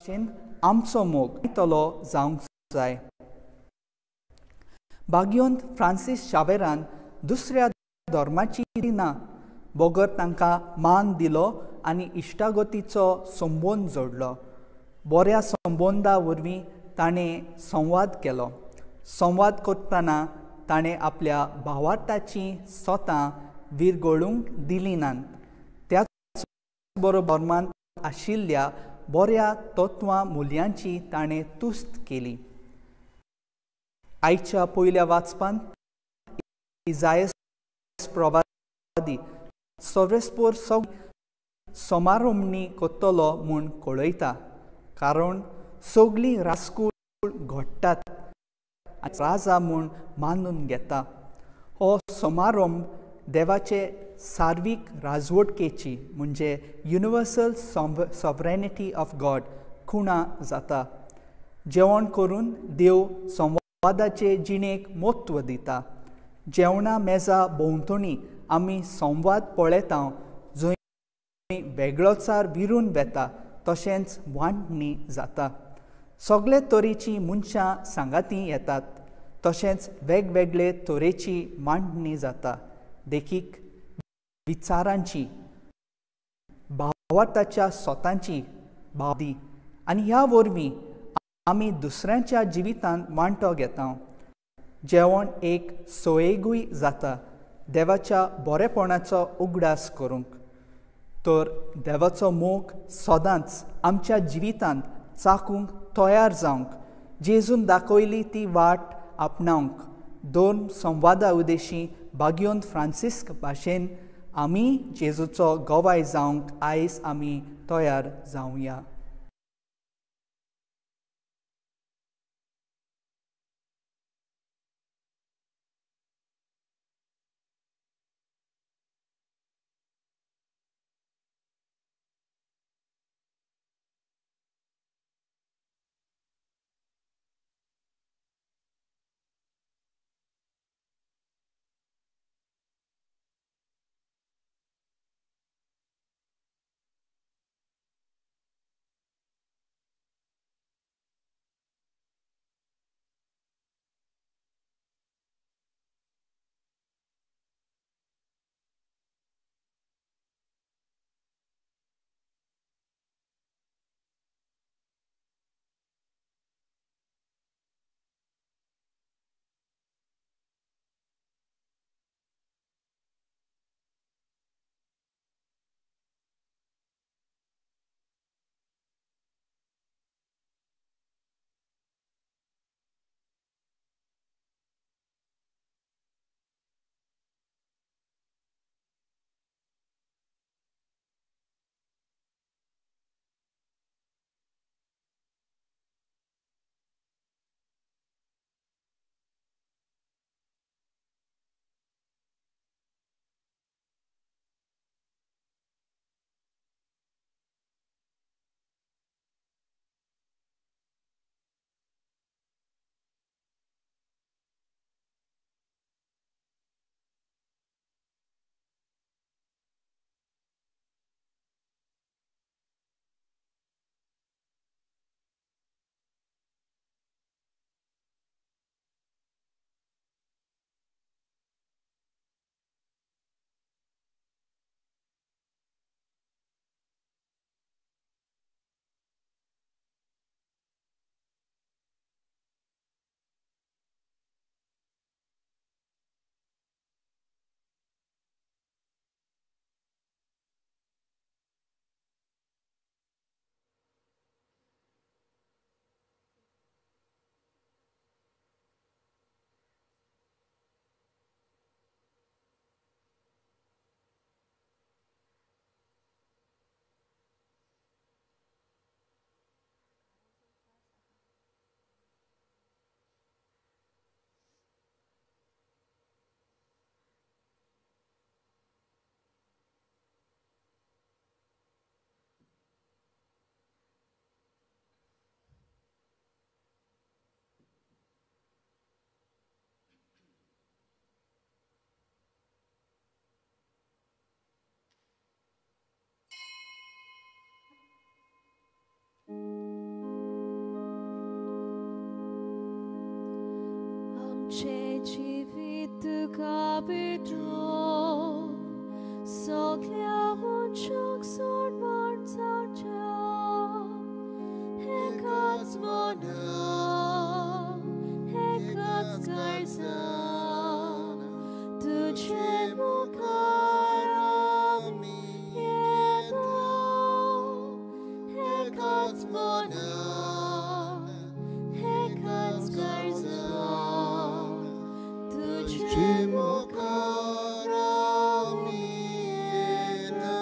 भाशेन आमचो मोग तलो जावंक जाय. भाग्योंत फ्रांसीस शावेरान दुसऱ्या धर्माची ना बगर तांकां मान दिलो आनी इश्टागतीचो संबंद जोडलो. बऱ्या संबंदा वरवीं ताणें संवाद केलो. संवाद करतना ताणें आपल्या भावार्थाची सोतां विरगळूंक दिली नात. त्याच बरोबर धर्मांत आशिल्ल्या बऱ्या तत्वां मुल्यांची ताणें तुस्त केली. आयच्या पयल्या वाचपांत इजायस प्रवादी सर्वेस्पोर समारोमणी करतलो म्हूण कळयता, कारण सगळीं रासकूळ घडटात आनी राजा म्हूण मानून घेता. हो समारंभ देवाचे सार्वीक राजवटकेची म्हणजे युनिवर्सल सॉवरेनिटी ऑफ गॉड खुणा जाता. जेवण करून देव संवादाचे जिणेक म्हत्व दिता. जेवणा मेजा भोंवतणी आमी संवाद पळयता जंय वेगळोचार विरून वेता तशेंच वांटणी जाता. सगळे तरेची मनशां सांगाती येतात तशेंच वेगवेगळे तरेची मांडणी जाता. देखीक विचारांची, भावार्थाच्या सोतांची भावदी आनी ह्या वरवीं आमी दुसऱ्यांच्या जिवितांत वांटो घेता. जेवण एक सोयेगूय जाता देवाच्या बरेपणाचो उगडास करूंक. तर देवाचो मोग सदांच आमच्या जिवितांत चाकूंक तयार जावंक जेजून दाखयली ती वाट आपणावंक दोन संवादा उद्देशी भाग्योंत फ्रांसिस्क भाशेन आमी जेजूचो गवाय जावंक आयज आमी तयार जावया. मुखार आमी येता,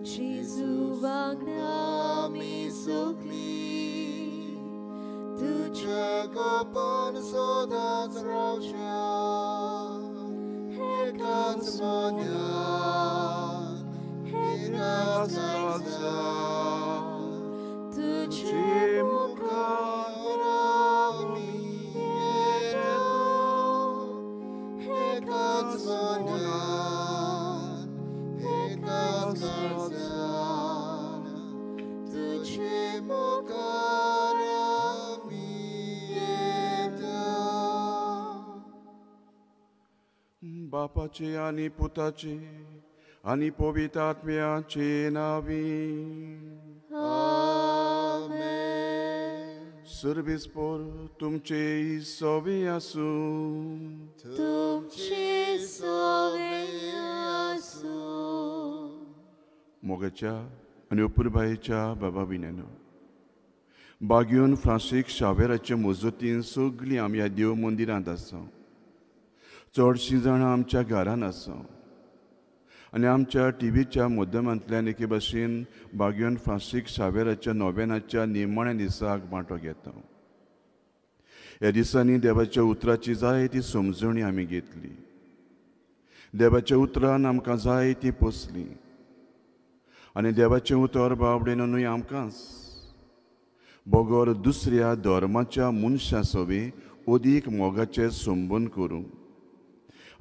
जेजू वांगडा आमी सगळीं तुज्या गोपान सदांच रावच्या, एकाच मनान एकाच काळजान तुजे मुखार आमी येता, एकाच मनान एकाच काळजान तुजे मुखार आमी येता. बापाचे आनी पुताचे आनी पवित्र आत्म्याचे नांवी. आमेन. सर्वेस पोर तुमचे सोबे आसूं. तुमचे सोबे आसूं. मोगाच्या आनी अपुरबायेच्या बाबा विन्यानो, बागयोन फ्रांसीक शावेराचे मजतीन सगळीं आमी ह्या देव मंदिरांत आसा. चडशीं जाणां आमच्या घरान आसा आनी आमच्या टिवीच्या माध्यमांतल्यान एके भाशेन बागयोन फ्रांसीक शावेराच्या नोवेनाच्या निमाण्या दिसाक वांटो घेता. ह्या दिसांनी देवाच्या उतराची जायती समजणी आमी घेतली. देवाच्या उतरान आमकां जायती पोसली आनी देवाचें उतर बाबडेन न्हय आमकांच बगर दुसऱ्या धर्माच्या मनशां सवें अदीक मोगाचें संबंद करूं.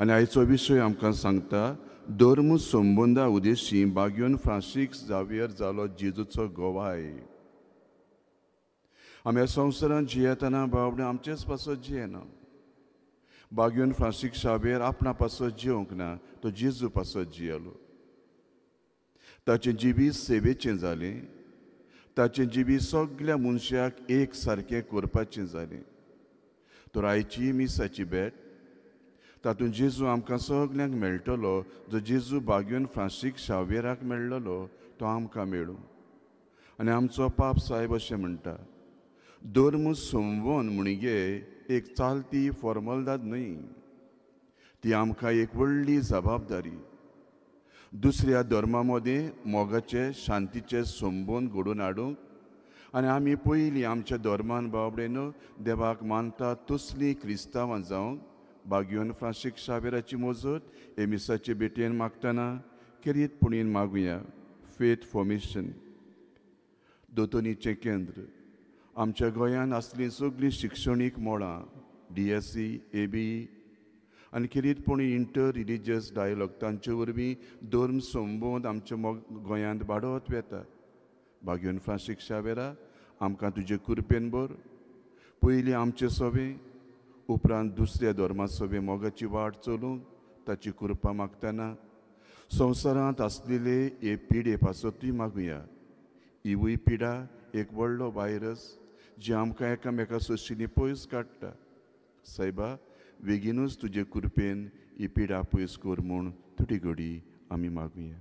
आनी आयचो विशय आमकां सांगता धर्म संबंदा उद्देशी बागयोन फ्रांसीक जावियर जालो जेजूचो गोवाय. आमी ह्या संवसारांत जियेतना बाबडे आमचेच पासत जियेना. बागयोन फ्रांसीक शावेर आपणा पासत जिवंक ना, तो जेजू पासत जियेलो. ताचें जिवीत सेवेचें जालें, ताचें जिवीत सगल्या मनशाक एक सारकें करपाचें जालें. तर आयची मिसाची भेट तातूंत जेजू आमकां सगल्यांक मेळटलो. जो जेजू बागयोन फ्रांसीक शावेराक मेळ्ळलो तो आमकां मेळूं. आनी आमचो पाप साहेब अशें म्हणटा, धर्म संबंद म्हणगे एक चालती फॉर्मलदाद न्हय, ती आमकां एक व्हडली जबाबदारी. दुसऱ्या धर्मा मदें मोगाचे शांतीचे संबंद घडोवन हाडूंक आनी आमी पयलीं आमच्या धर्मान बाबडेन देवाक मानता तसलीं क्रिस्तांवां जावंक बागयोन फ्रांसीक शावेराची मजत हे मिसाचे भेटेन मागतना खेरीत पुणीन मागुया. फेथ फॉर्मेशन दोतोनीचें केंद्र आमच्या गोंयांत आसलीं सगळीं शिक्षणीक मळां DSC, AB आनी खेरीतपणी इंटर रिलिजियस डायलॉग तांचे वरवीं धर्म संबंद आमच्या गोंयांत वाडत वता. बागयोन फ्रांसीक शावेरा आमकां तुजे कृपेन भर. पयलीं आमचे सवें उपरांत दुसऱ्या धर्मा सवें मोगाची वाट चलूंक ताची कृपा मागतना संवसारांत आसलेले हे पिडे पासतूय मागुया. हिवूय पिडा एक व्हडलो व्हायरस जी आमकां एकामेका सोशींनी पयस काडटा. सायबा बेगीनूच तुजे कृपेन ही पिडा पयस कर म्हूण तुटी घडी आमी मागुया.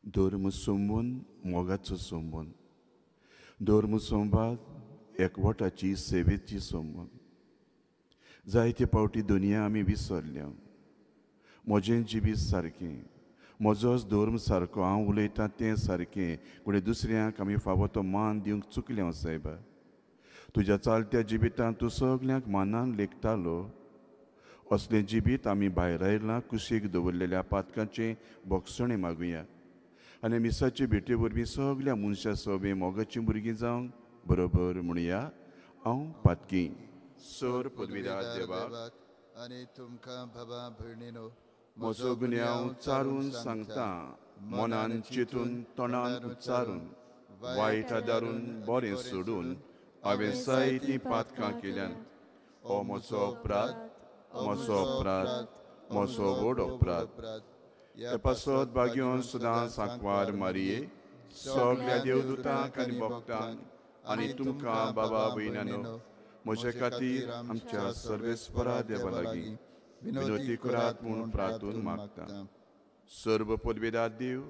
धर्म संबंद मोगाचो संबंद, धर्म संवाद एकवटाची सेवेची संबंद. जायते फावटी दुनिया आमी विसरल्या. म्हजें जिवीत सारकें, म्हजोच धर्म सारको, हांव उलयतां तें सारकें, कोणे दुसऱ्यांक आमी फावो तो मान दिवंक चुकलें. सायबा तुज्या चालत्या जिवितांत तूं सगल्यांक मानान लेखतालो. असलें जिवीत आमी भायर आयलां कुशीक दवरलेल्या पातकांचें भोगसणें मागुया आनी मिसाचे भेटे वरवीं सगल्या मनशां सवें मोगाचीं भुरगीं जावंक बरोबर म्हणया. हांव पातकी सर पदवीदार देवाक आनी तुमकां बाबा भयणीनो म्हजो गुन्यांव चारून सांगता, मनान चिंतून तोंडान उच्चारून वायट आदारून बरें सोडून हांवें जायतीं पातकां केल्यान. हो म्हजो अपराध, म्हजो अपराध, म्हजो व्हड अपराध. ते पासत बागयोन सदां सांकवार मारये सगल्या देवदूतांक आनी भक्तांक आनी तुमकां बाबा भयणांनो म्हजे खातीर आमच्या सर्वेस्परा देवा लागीं विनोती करात म्हूण प्रार्थून मागता. सर्व पदवेदार देव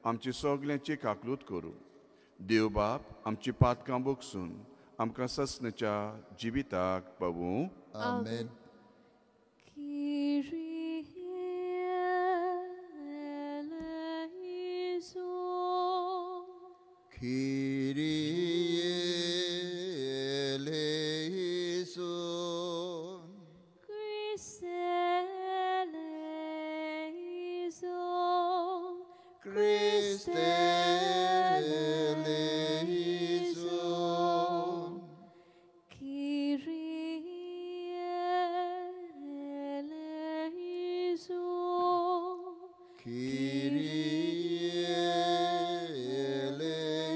आमची सगल्यांची काकलूत करूं. देव बाप आमची पातकां बोगसून आमकां ससनाच्या जिविताक पावूं. आमेन. Kyrie eleison. Christe eleison. Christe eleison. Kyrie eleison. Kyrie eleison.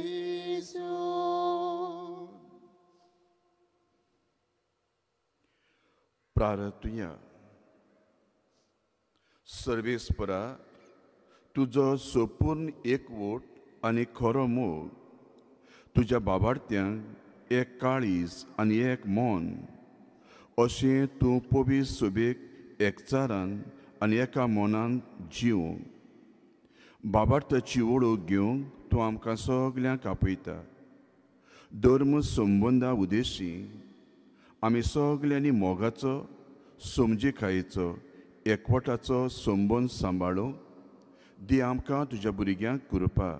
प्रार्थुया. सर्वेस्परा, तुजो संपूर्ण एकवट आनी खरो मोग तुज्या बाबार्थ्यांक एक काळीज आनी एक मन अशें तूं पवित्र सोबेक एकचारान आनी एका मनान जिवंक बाबार्थाची वळख घेवंक तूं आमकां सगल्यांक आपयता. धर्म संबंदा उद्देशी आमी सगल्यांनी मोगाचो, समजिकायेचो, एकवटाचो संबंद सांबाळूंक दी आमकां तुज्या भुरग्यांक कृपा.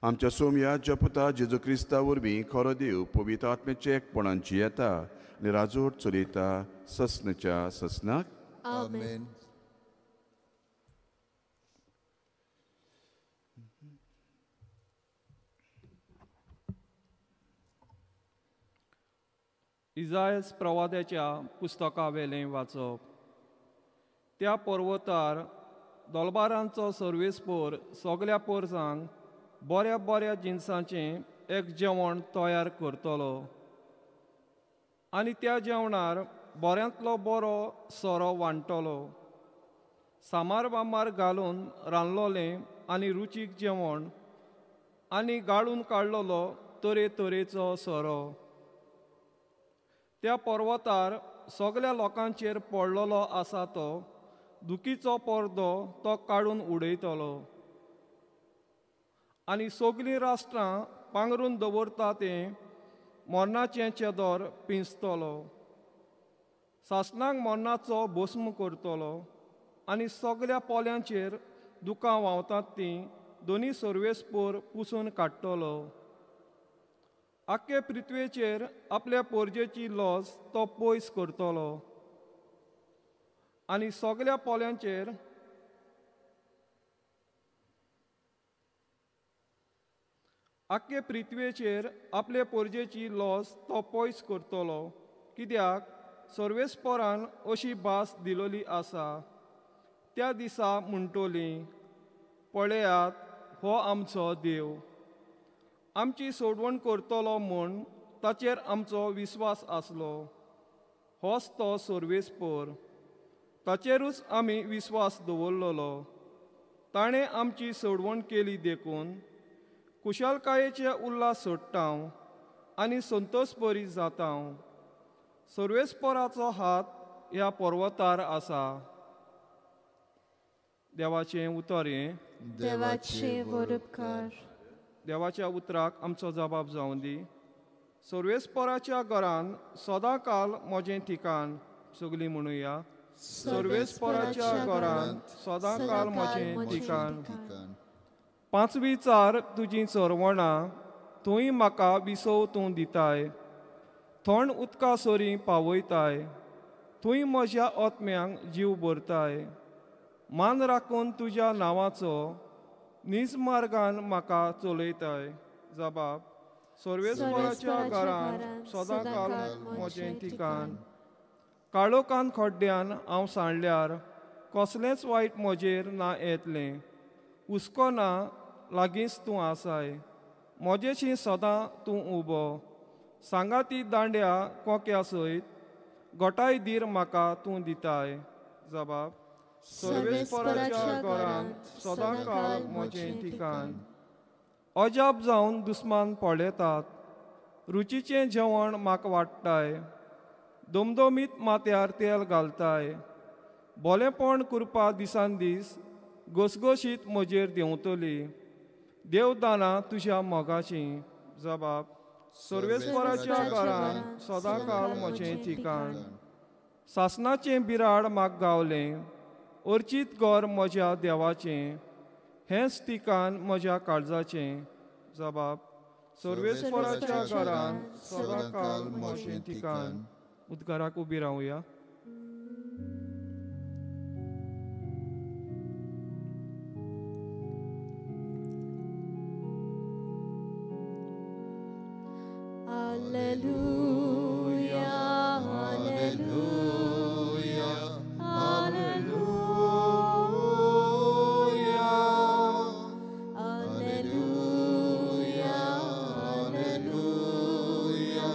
आमच्या सोमया जपता जेजू क्रिस्ता वरवीं खरो देव पवित्र आत्म्याचे एकपणान जियेता आनी राजवट चलयता ससनाच्या ससनाक. आमेन. इजायस प्रवाद्याच्या पुस्तकावेलें वाचप. त्या पर्वतार दोलबारांचो सर्वेस्पोर सगल्या पोरसांक बऱ्या बऱ्या जिनसांचें एक जेवण तयार करतलो आनी त्या जेवणार बऱ्यांतलो बरो सोरो वांट्टलो. सामार बामार घालून रांदलोलें आनी रुचीक जेवण आनी गाळून काडलेलो तरेतरेचो सोरो. त्या पर्वतार सगल्या लोकांचेर पडलेलो आसा तो दुखीचो पडदो तो काडून उडयतलो आनी सगलीं राष्ट्रां पांगरून दवरता तें मरणाचें चेदोर पिंजतलो. सासणाक मरणाचो भस्म करतलो आनी सगल्या पोल्यांचेर दुकां व्हांवतात तीं दोनी सर्वेस्पोर पुसून काडटलो. आख्खे पृथ्वेचेर आपल्या पोरजेची लॉस तो पयस करतलो आनी सगल्या पोल्यांचेर आख्खे पृथ्वेचेर आपले पोरजेची लॉस तो पयस करतलो, कित्याक सर्वेस्पोरान अशी भास दिलोली आसा. त्या दिसा म्हणटली, पळयात हो आमचो देव, आमची सोडवण करतलो म्हूण ताचेर आमचो विस्वास आसलो. होच तो सर्वेस्पोर, ताचेरूच आमी विस्वास दवरलेलो. ताणें आमची सोडवण केली देखून कुशालकायेचे उल्हास सोडटा आनी संतोष बरी जाता. सर्वेस्पोराचो हात ह्या पर्वतार आसा. देवाचें उतर हें. देवाचे वरपकार. देवाच्या उतराक आमचो जबाब जावं दी. सर्वेस्पोराच्या घरान सदां काल म्हजें ठिकाण. सगलीं म्हणुया, सर्वेस्पोराच्या घरान सदां काल म्हजें ठिकाण. पांचवी चार तुजीं चरवणां थंय म्हाका विसव तूं दिताय. थंड उदका सरीं पावयताय, थंय म्हज्या आत्म्यांक जीव भरताय. मान राखून तुज्या नांवाचो नीज मार्गान म्हाका चलयताय. जबाब, सर्वेस्पोराच्या घरान सदां काल म्हजें ठिकाण. काळोखान खड्ड्यान हांव सांडल्यार कसलेंच वायट म्हजेर ना येतलें. हुस्को ना, लागींच तूं आसाय. म्हजेशी सदां तूं उबो. सांगाती दांड्या कोक्या सयत गोटाय धीर म्हाका तूं दिताय. जबाब, सर्वेस्पोराच्या घरान सदां काल म्हजें ठिकाण. अजाप जावन दुस्मान पळयतात, रुचीचें जेवण म्हाका वाडटाय. दमदमीत माथ्यार तेल घालताय. बोलेपण करपा दिसान दीस घसघशीत म्हजेर देंवतली. देवदानां तुज्या मोगाचीं. जबाब सर्वेस्पराच्या घरान सदांकाल म्हजें ठिकाण. सासणाचें बिराड म्हाका गावलें, अर्चीत घर म्हज्या देवाचें, हेंच ठिकाण म्हज्या काळजाचें. जबाब सर्वेस्पराच्या घरान सदांकाल म्हजें ठिकाण. उद्गाराक उबी रावया. Alleluia, alleluia, alleluia, alleluia, alleluia,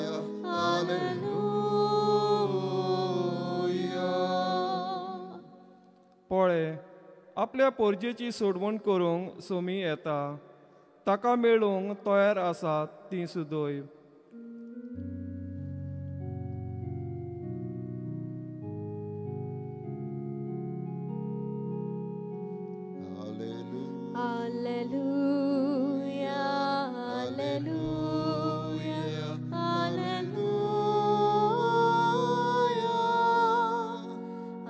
alleluia. पळे आपल्या पोरजेची सोडवण करूंक सोमी येता, ताका मेळूंक तयार आसात ती सुदय. Alleluia, alleluia, alleluia,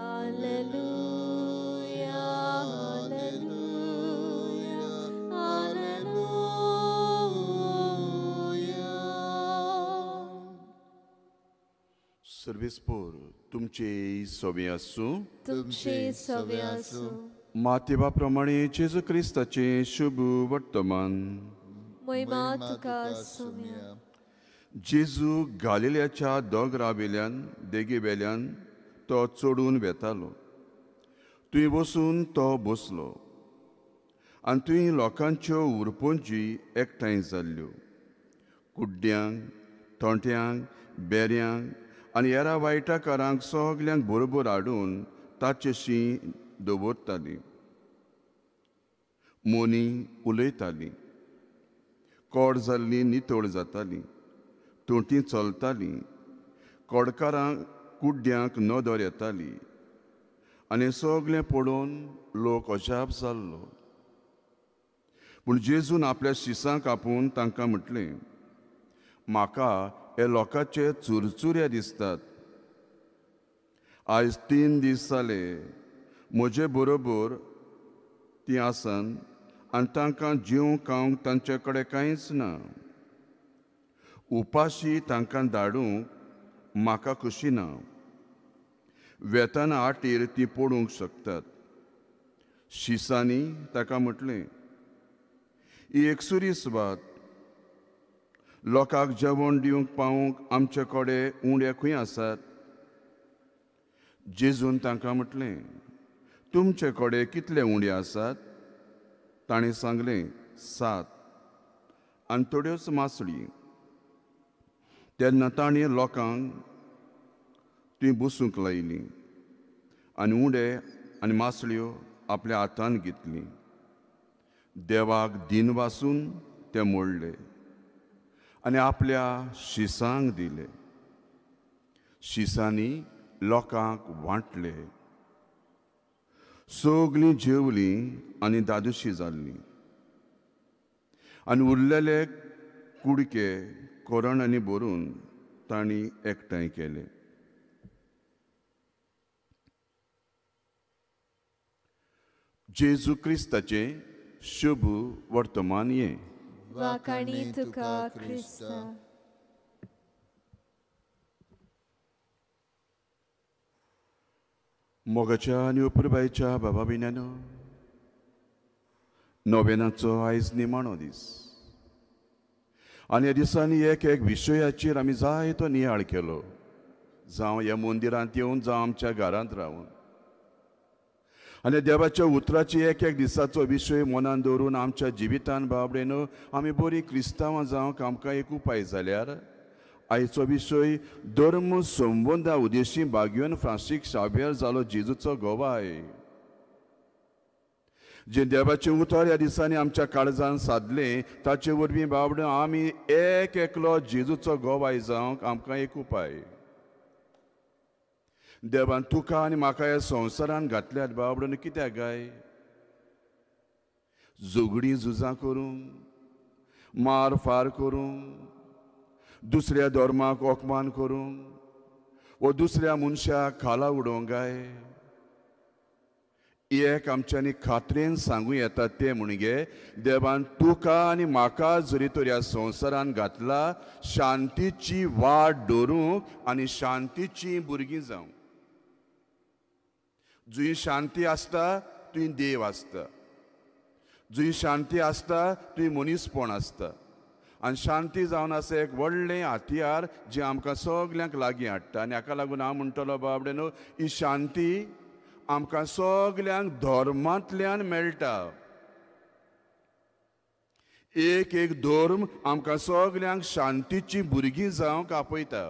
alleluia, alleluia, alleluia. सर्वेस्पोर तुमचे सोबे आसूं. तुमचे सवे आसूं. मातेबा प्रमाणे जेजू क्रिस्ताचें शुभ वर्तमान. महिमा तुका सोम्या. जेजू गालिल्याच्या दोंगरावेल्यान देगेवेल्यान तो चडून वेतालो. थंय वचून तो बसलो आनी थंय लोकांच्यो उरपोंजी एकठांय जाल्ल्यो. कुड्ड्यांक, थोंट्यांक, बेऱ्यांक आनी हेरा वायटाकारांक सगल्यांक बरोबर हाडून ताचेशी दवरताली. मोनी उलयताली, कोड जाल्ली नितळ जाताली, तोंटी चलताली, कोडकारांक कुड्ड्यांक नदर येताली आनी सगळें पळोवन लोक अजाप जाल्लो. पूण जेजून आपल्या शिसांक आपोवन तांकां म्हटलें, म्हाका हे लोकांचे चुरचुरे दिसतात. आयज 3 दीस जाले म्हजे बरोबर तीं आसन आनी तांकां जेवंक खावंक तांचे कडेन कांयच ना. उपाशी तांकां धाडूंक म्हाका खोशी ना. वेताना आटीर तीं पडूंक शकतात. शिसांनी ताका म्हटलें, ही एकसुरी सुवात, लोकांक जेवण दिवंक पावूंक आमचे कडेन उंडे खंय आसात? जेजून तांकां म्हटलें, तुमचे कडेन कितले उंडे आसात? ताणें सांगलें, 7 आनी थोड्योच मासळी. तेन्ना ताणें लोकांक ती बसूंक लायली आनी उंडे आनी मासळ्यो आपल्या हातान घेतली. देवाक दिन वासून ते मोडले आनी आपल्या शिसांक दिले. शिसांनी लोकांक वांटले. सगळीं जेवलीं आनी दादोशी जाल्लीं आनी उरलेले कुडके कोरणांनी भरून तांणी एकठांय केले. जेजू क्रिस्ताचें शुभ वर्तमान हें. वाखाणी तुका क्रिस्ता. मोगाच्या आनी अपुरबायेच्या बाबा भयणांनो, नोवेनाचो आयज निमाणो दीस आनी ह्या दिसांनी एक एक विशयाचेर आमी जायतो नियाळ केलो, जावं ह्या मंदिरांत येवन, जावं आमच्या घरांत रावन. आनी देवाच्या उतराची एक एक दिसाचो विशय मनान दवरून आमच्या जिवितान बाबडेन आमी बरी क्रिस्तांवां जावंक आमकां एक उपाय जाल्यार आयचो विशय धर्म संबंदा उद्देशी बागयोन फ्रांसीक शाव्यर जालो जेजूचो गवाय. जे देवाचें उतर ह्या दिसांनी आमच्या काळजान सादलें ताचे वरवीं बाबडो आमी एक एकलो जेजूचो गवाय जावंक आमकां एक उपाय. देवान तुका आनी म्हाका ह्या संवसारान घातल्यात बाबडो कित्याक गाय? झगडीं झुजां करूंक, मार फार करूंक, दुसऱ्या धर्माक अपमान करूंक वो दुसऱ्या मनशाक खाला उडोवंक काय? एक आमच्यांनी खात्रेन सांगूं येता तें म्हणगे देवान तुका आनी म्हाका जरी तर ह्या संवसारान घातला शांतीची वाट दवरूंक आनी शांतीची भुरगीं जावंक. जंय शांती आसता थंय देव आसता, जंय शांती आसता थंय मनीसपण आसता. आनी शांती जावन आसा एक व्हडलें हत्यार जें आमकां सगल्यांक लागीं हाडटा. आनी हाका लागून हांव म्हणटलो बाबडे न्हू, ही शांती आमकां सगल्यांक धर्मांतल्यान मेळटा. एक एक धर्म आमकां सगल्यांक शांतीची भुरगीं जावंक आपयता.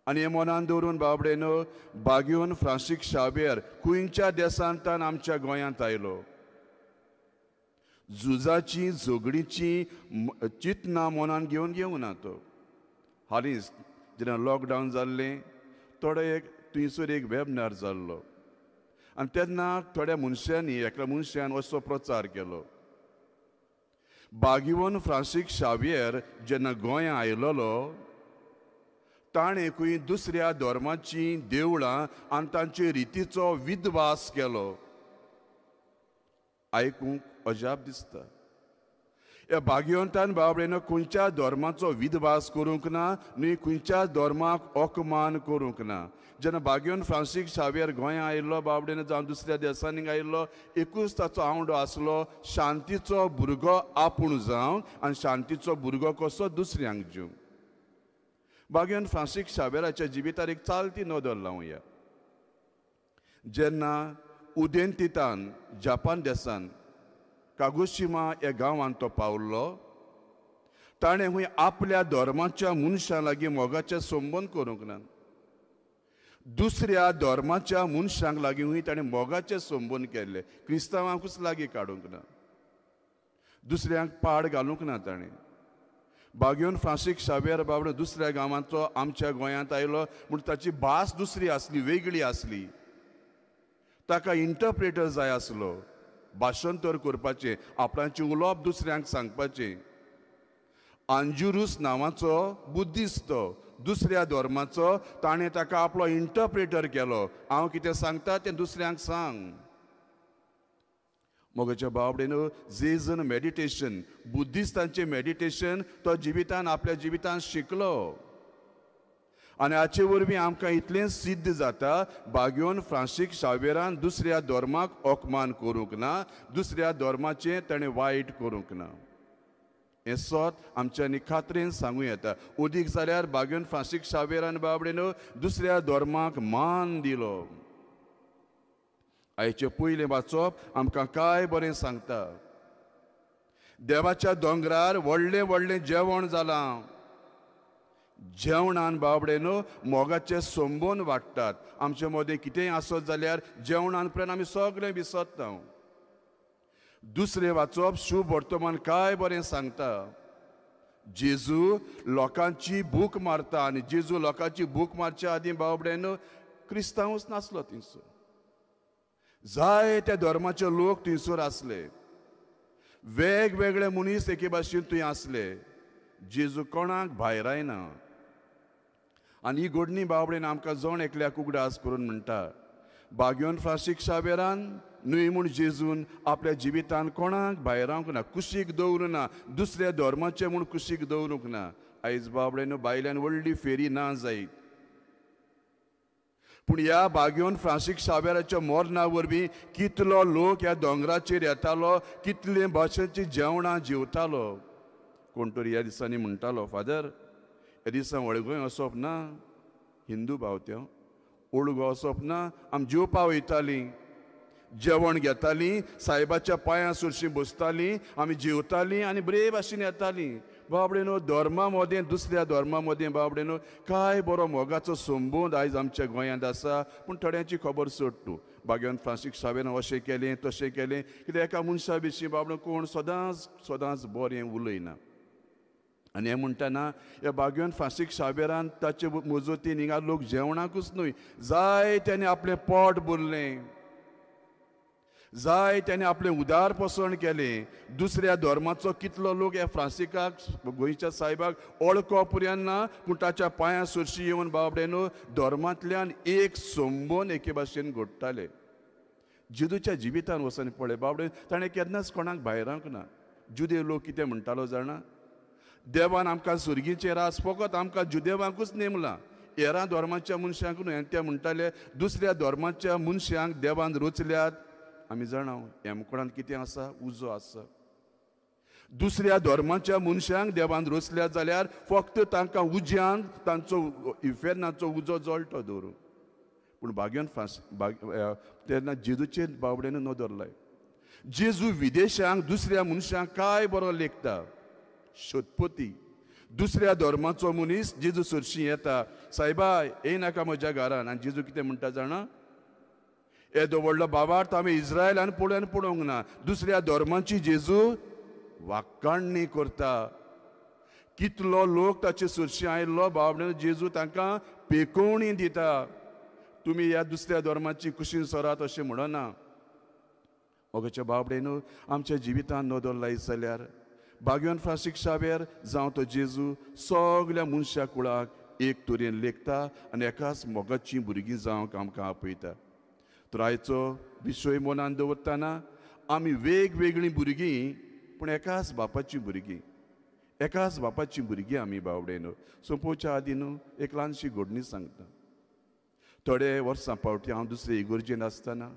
आनी हें मनान दवरून बाबडे न्हू, बाग्योन फ्रांसीक शावेर खंयच्या देशांतल्यान आमच्या गोंयांत आयलो. झुजाची झगडीची चिंतना मनान घेवन घेवना तो. हालींच जेन्ना लॉकडावन जाल्लें थोडे एक थंयसर एक वेबिनार जाल्लो आनी तेन्ना थोड्या मनशांनी एकल्या मनशान असो प्रचार केलो, बागिवन फ्रांसीक शावियर जेन्ना गोंया आयलोलो ताणें खंय दुसऱ्या धर्माचीं देवळां आनी तांचे रितीचो विद्वास केलो. आयकूंक अजाप दिसता. ह्या भाग्यवंतान बाबडेन खंयच्या धर्माचो विद्वास करूंक ना, न्हय खंयच्या धर्माक अपमान करूंक ना. जेन्ना बाग्योन फ्रांसीक शावियर गोंया आयिल्लो बाबडेन जावं दुसऱ्या देशांनी आयिल्लो, एकूच ताचो आवंडो आसलो शांतीचो भुरगो आपूण जावन आनी शांतीचो भुरगो कसो दुसऱ्यांक दिवंक. बाग्योन फ्रांसीक शावियराच्या जिवितार एक चालती नदर लावया. जेन्ना उदेंतितान जापान देशान कागोशिमा ह्या गांवांत तो पावल्लो, ताणें खंय आपल्या धर्माच्या मनशां लागीं मोगाचे संबंद करूंक ना, दुसऱ्या धर्माच्या मनशांक लागीं खंय ताणें मोगाचे संबंद केल्ले, क्रिस्तांवांकूच लागीं काडूंक ना, दुसऱ्यांक पाड घालूंक ना ताणें. बाग्योन फ्रांसीक शावियर बाबडो दुसऱ्या गांवांचो आमच्या गोंयांत आयलो म्हूण ताची भास दुसरी आसली, वेगळी आसली. ताका इंटरप्रेटर जाय आसलो, भाशांतर करपाचें, आपणाचें उलोवप दुसऱ्यांक सांगपाचें. आंजुरूस नांवाचो बुद्धिस्त दुसऱ्या धर्माचो, ताणें ताका आपलो इंटरप्रेटर केलो, हांव कितें सांगता तें दुसऱ्यांक सांग. मोगाच्या बाबडेन जेजन मेडिटेशन, बुद्धिस्तांचें मेडिटेशन तो जिवितान आपल्या जिवितान शिकलो. आनी हाचे वरवीं आमकां इतलें सिद्ध जाता बाग्योन फ्रांसीक शावियरान दुसऱ्या धर्माक अपमान करूंक ना, दुसऱ्या धर्माचें ताणें वायट करूंक ना. हें सत आमच्यांनी खात्रेन सांगूं येता. अदीक जाल्यार बाग्योन फ्रांसीक शावियरान बाबडेन दुसऱ्या धर्माक मान दिलो. आयचें पयलें वाचप आमकां काय बरें सांगता. देवाच्या दोंगरार व्हडलें व्हडलें जेवण जालां, जेवणान बाबडे न्हू मोगाचे संबंद वाडटात. आमचे मदें कितेंय आसत जाल्यार जेवणान पर्यंत आमी सगळें विसरता. दुसरें वाचप शुभ वर्तमान काय बरें सांगता. जेजू लोकांची भूक मारता आनी जेजू लोकांची भूक मारच्या आदीं बाबडे न्हू क्रिस्तांवूच नासलो थंयसर, जायत्या धर्माचे लोक थंयसर आसले, वेगवेगळे मनीस एके भाशेन थंय आसले. जेजू कोणाक भायर आयना. आनी ही घडणी बाबडेन आमकां जण एकल्याक उगडास करून म्हणटा, बाग्योन फ्रांसीक शावियरान न्हय म्हूण जेजून आपल्या जिवितान कोणाक भायरावंक ना, कुशीक दवरूंक ना, दुसऱ्या धर्माचें म्हूण कुशीक दवरूंक ना. आयज बाबडेन बायल्यान व्हडली फेरी ना जायत, पूण ह्या बाग्योन फ्रांसीक शावियराच्या मरणा वरवीं कितलो लोक ह्या दोंगराचेर येतालो, कितले भाशेचीं जेवणां जेवतालो. कोण तरी ह्या दिसांनी म्हणटालो, फादर ह्या दिसा वळगोय वचप ना, हिंदू भाव त्यो ओळगो वचप ना, आमी जेवपा वयतालीं, जेवण घेतालीं, सायबाच्या पांयां सुरशीं बसतालीं, आमी जेवतालीं आनी बरे भाशेन येतालीं. बाबडे न्हू धर्मा मदें दुसऱ्या धर्मा मदें बाबडे न्हू काय बरो मोगाचो संबंद आयज आमच्या गोंयांत आसा. पूण थोड्यांची खबर सोड तूं, बाग्योन फ्रांसीक शावियरान अशें केलें तशें केलें, कित्याक एका मनशा विशीं बाबडो कोण सदांच सदांच बरें उलयना. आनी हें म्हणटना ह्या बाग्योन फ्रांसीक शावियरान ताचे मजतीन हिंगा लोक जेवणाकूच न्हय जायत्यांनी आपलें पोट भरलें, जाय त्याने आपलें उदारपसण केलें. दुसऱ्या धर्माचो कितलो लोक ह्या फ्रांसिकाक गोंयच्या सायबाक ओळखो पुर्यान ना, पूण ताच्या पांयां सरशी येवन बाबड्यानो धर्मांतल्यान एक संबंद एके भाशेन घडटाले. जेजूच्या जिवितान वचून पळय बाबडे ताणें केन्नाच कोणाक भायरांक ना. जुदेव लोक कितें म्हणटालो जाणा, देवान आमकां सुर्गीचें राज फकत आमकां जुदेवांकूच नेमलां, हेरां धर्माच्या मनशांक न्हय. आनी ते म्हणटाले दुसऱ्या धर्माच्या मनशांक देवान रचल्यात. आमी जाणा हेमकोणांत कितें आसा, उजो आसा. दुसऱ्या धर्माच्या मनशांक देवान रचल्यात जाल्यार फक्त तांकां उज्यान तांचो इफेर्नाचो उजो जळटो दवरून. पूण भाग्यान फास तेन्ना जेजूचेर बावड्यान नदर लाय. जेजू विदेशांक दुसऱ्या मनशांक काय बरो लेखता. शतपती दुसऱ्या धर्माचो मनीस जेजू सरशी येता, सायबा येयनाका म्हज्या घरान. आनी जेजू कितें म्हणटा जाणा, येदो व्हडलो बाबार्थ आमी इस्रायलान पळोवन पळोवंक ना. दुसऱ्या धर्माची जेजू वाकाणणी करता. कितलो लोक ताचे सरशी आयिल्लो बाबड्यान जेजू तांकां पेकोवणी दिता, तुमी ह्या दुसऱ्या धर्माची कुशीन सरात अशें म्हणना. मोगाच्या बाबडे न्हू आमच्या जिवितान नदर लायत जाल्यार बाग्योन फ्रांसीक शावेर जावं तो जेजू सगल्या मनशा कुळाक एक तरेन लेखता आनी एकाच मोगाचीं भुरगीं जावंक आमकां आपयता. तर आयचो विशय मनान दवरतना आमी वेगवेगळीं भुरगीं पूण एकाच बापाचीं भुरगीं, एकाच बापाचीं भुरगीं आमी बावडे न्हू. सोंपोवच्या आदीं न्हू एक ल्हानशी घडणी सांगता. थोडे वर्सां फावटी हांव दुसरे इगर्जेन आसतना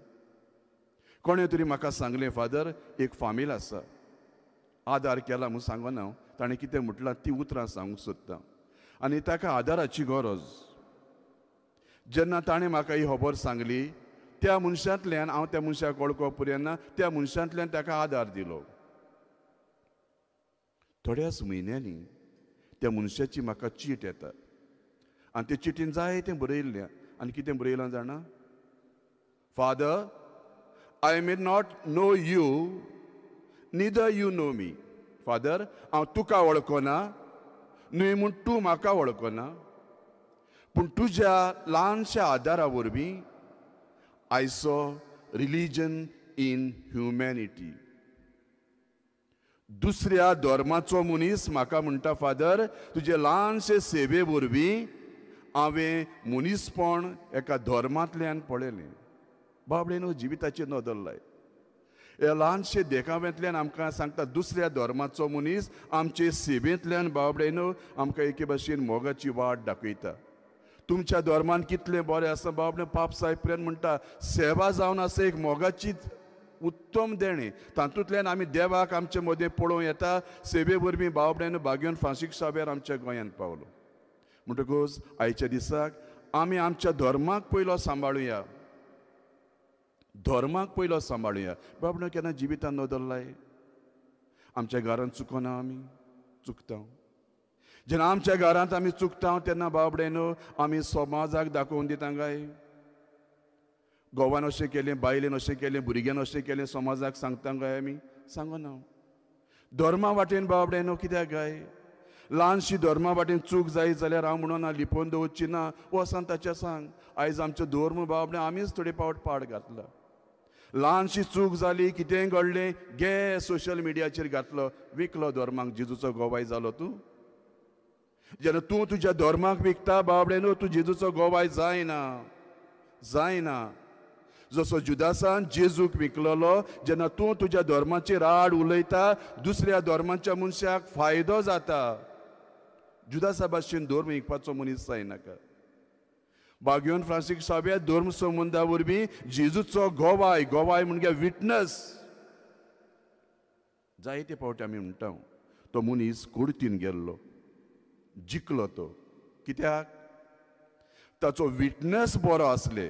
कोणें तरी म्हाका सांगलें, फादर एक फामील आसा, आदार केला म्हूण सांगना हांव, ताणें कितें म्हटलां ती उतरां सांगूंक सोदता आनी ताका आदाराची गरज. जेन्ना ताणें म्हाका ही खबर सांगली त्या मनशांतल्यान हांव त्या मनशाक वळखो पर्यंत त्या मनशांतल्यान ताका आदार दिलो. थोड्याच म्हयन्यांनी त्या मनशाची म्हाका चीट येता आनी ते चिटीन जायतें बरयल्लें. आनी कितें बरयलां जाणा, Father I may not know you neither you know me. Father हांव तुका वळखना न्हय म्हूण तूं म्हाका वळखना, पूण तुज्या ल्हानशा आदारा वरवीं I saw religion in humanity. दुसऱ्या धर्माचो मनीस म्हाका म्हणटा, फादर तुजे ल्हानशे सेवे वरवीं हांवें मनीसपण एका धर्मांतल्यान पळयलें. बाबडे न्हू जिविताचेर नदर लाय. ह्या ल्हानशे देखाव्यांतल्यान आमकां सांगता दुसऱ्या धर्माचो मनीस आमचे सेवेंतल्यान बाबडे न्हू आमकां एके भाशेन मोगाची वाट दाखयता. तुमच्या धर्मान कितलें बरें आसा बाबडे, पाप साहेब प्रेम म्हणटा सेवा जावन आसा एक मोगाची उत्तम देणें, तातूंतल्यान आमी देवाक आमचे मदें पळोवं येता. सेवे वरवीं बाबड्यान बाग्योन फ्रांसीक साबेर आमच्या गोंयांत पावलो. म्हणटकूच आयच्या दिसाक आमी आमच्या धर्माक पयलो सांबाळुया, धर्माक पयलो सांबाळुया. बाबड्या केन्ना जिवितान नदर लाय. आमच्या घरांत चुकना, आमी चुकता. जेन्ना आमच्या घरांत आमी चुकता तेन्ना बाबडे न्हू आमी समाजाक दाखोवन दिता काय घोवान अशें केलें, बायलेन अशें केलें, भुरग्यान अशें केलें, समाजाक सांगता काय आमी? सांगना. धर्मा वाटेन बाबडे न्हू कित्याक काय ल्हानशी धर्मा वाटेन चूक जायत जाल्यार हांव म्हणून ना लिपोवन दवरची ना, वचून ताच्या सांग. आयज आमचो धर्म बाबडे आमीच थोडे फावट पाड घातला. ल्हानशी चूक जाली, कितेंय घडलें, गे सोशल मिडियाचेर घातलो, विकलो धर्माक. जेजूचो गोवाय जालो तूं. जेन्ना तूं तुज्या धर्माक विकता बाबडे न्हू तूं जेजूचो गोवाय जायना, जायना. जसो जुदासान जेजूक विकलेलो, जेन्ना तूं तुज्या धर्माचेर आड उलयता दुसऱ्या धर्माच्या मनशाक फायदो जाता. जुदासा भाशेन धर्म विकपाचो मनीस जायनाका. बाग्योन फ्रांसीक साब्या धर्म संबंदा वरवीं जेजूचो गोवाय, गोवाय म्हणजे विटनस. जायते फावटी आमी म्हणटा तो मनीस कुर्तीन गेल्लो, जिखलो तो. कित्याक? ताचो विटनस बरो आसले,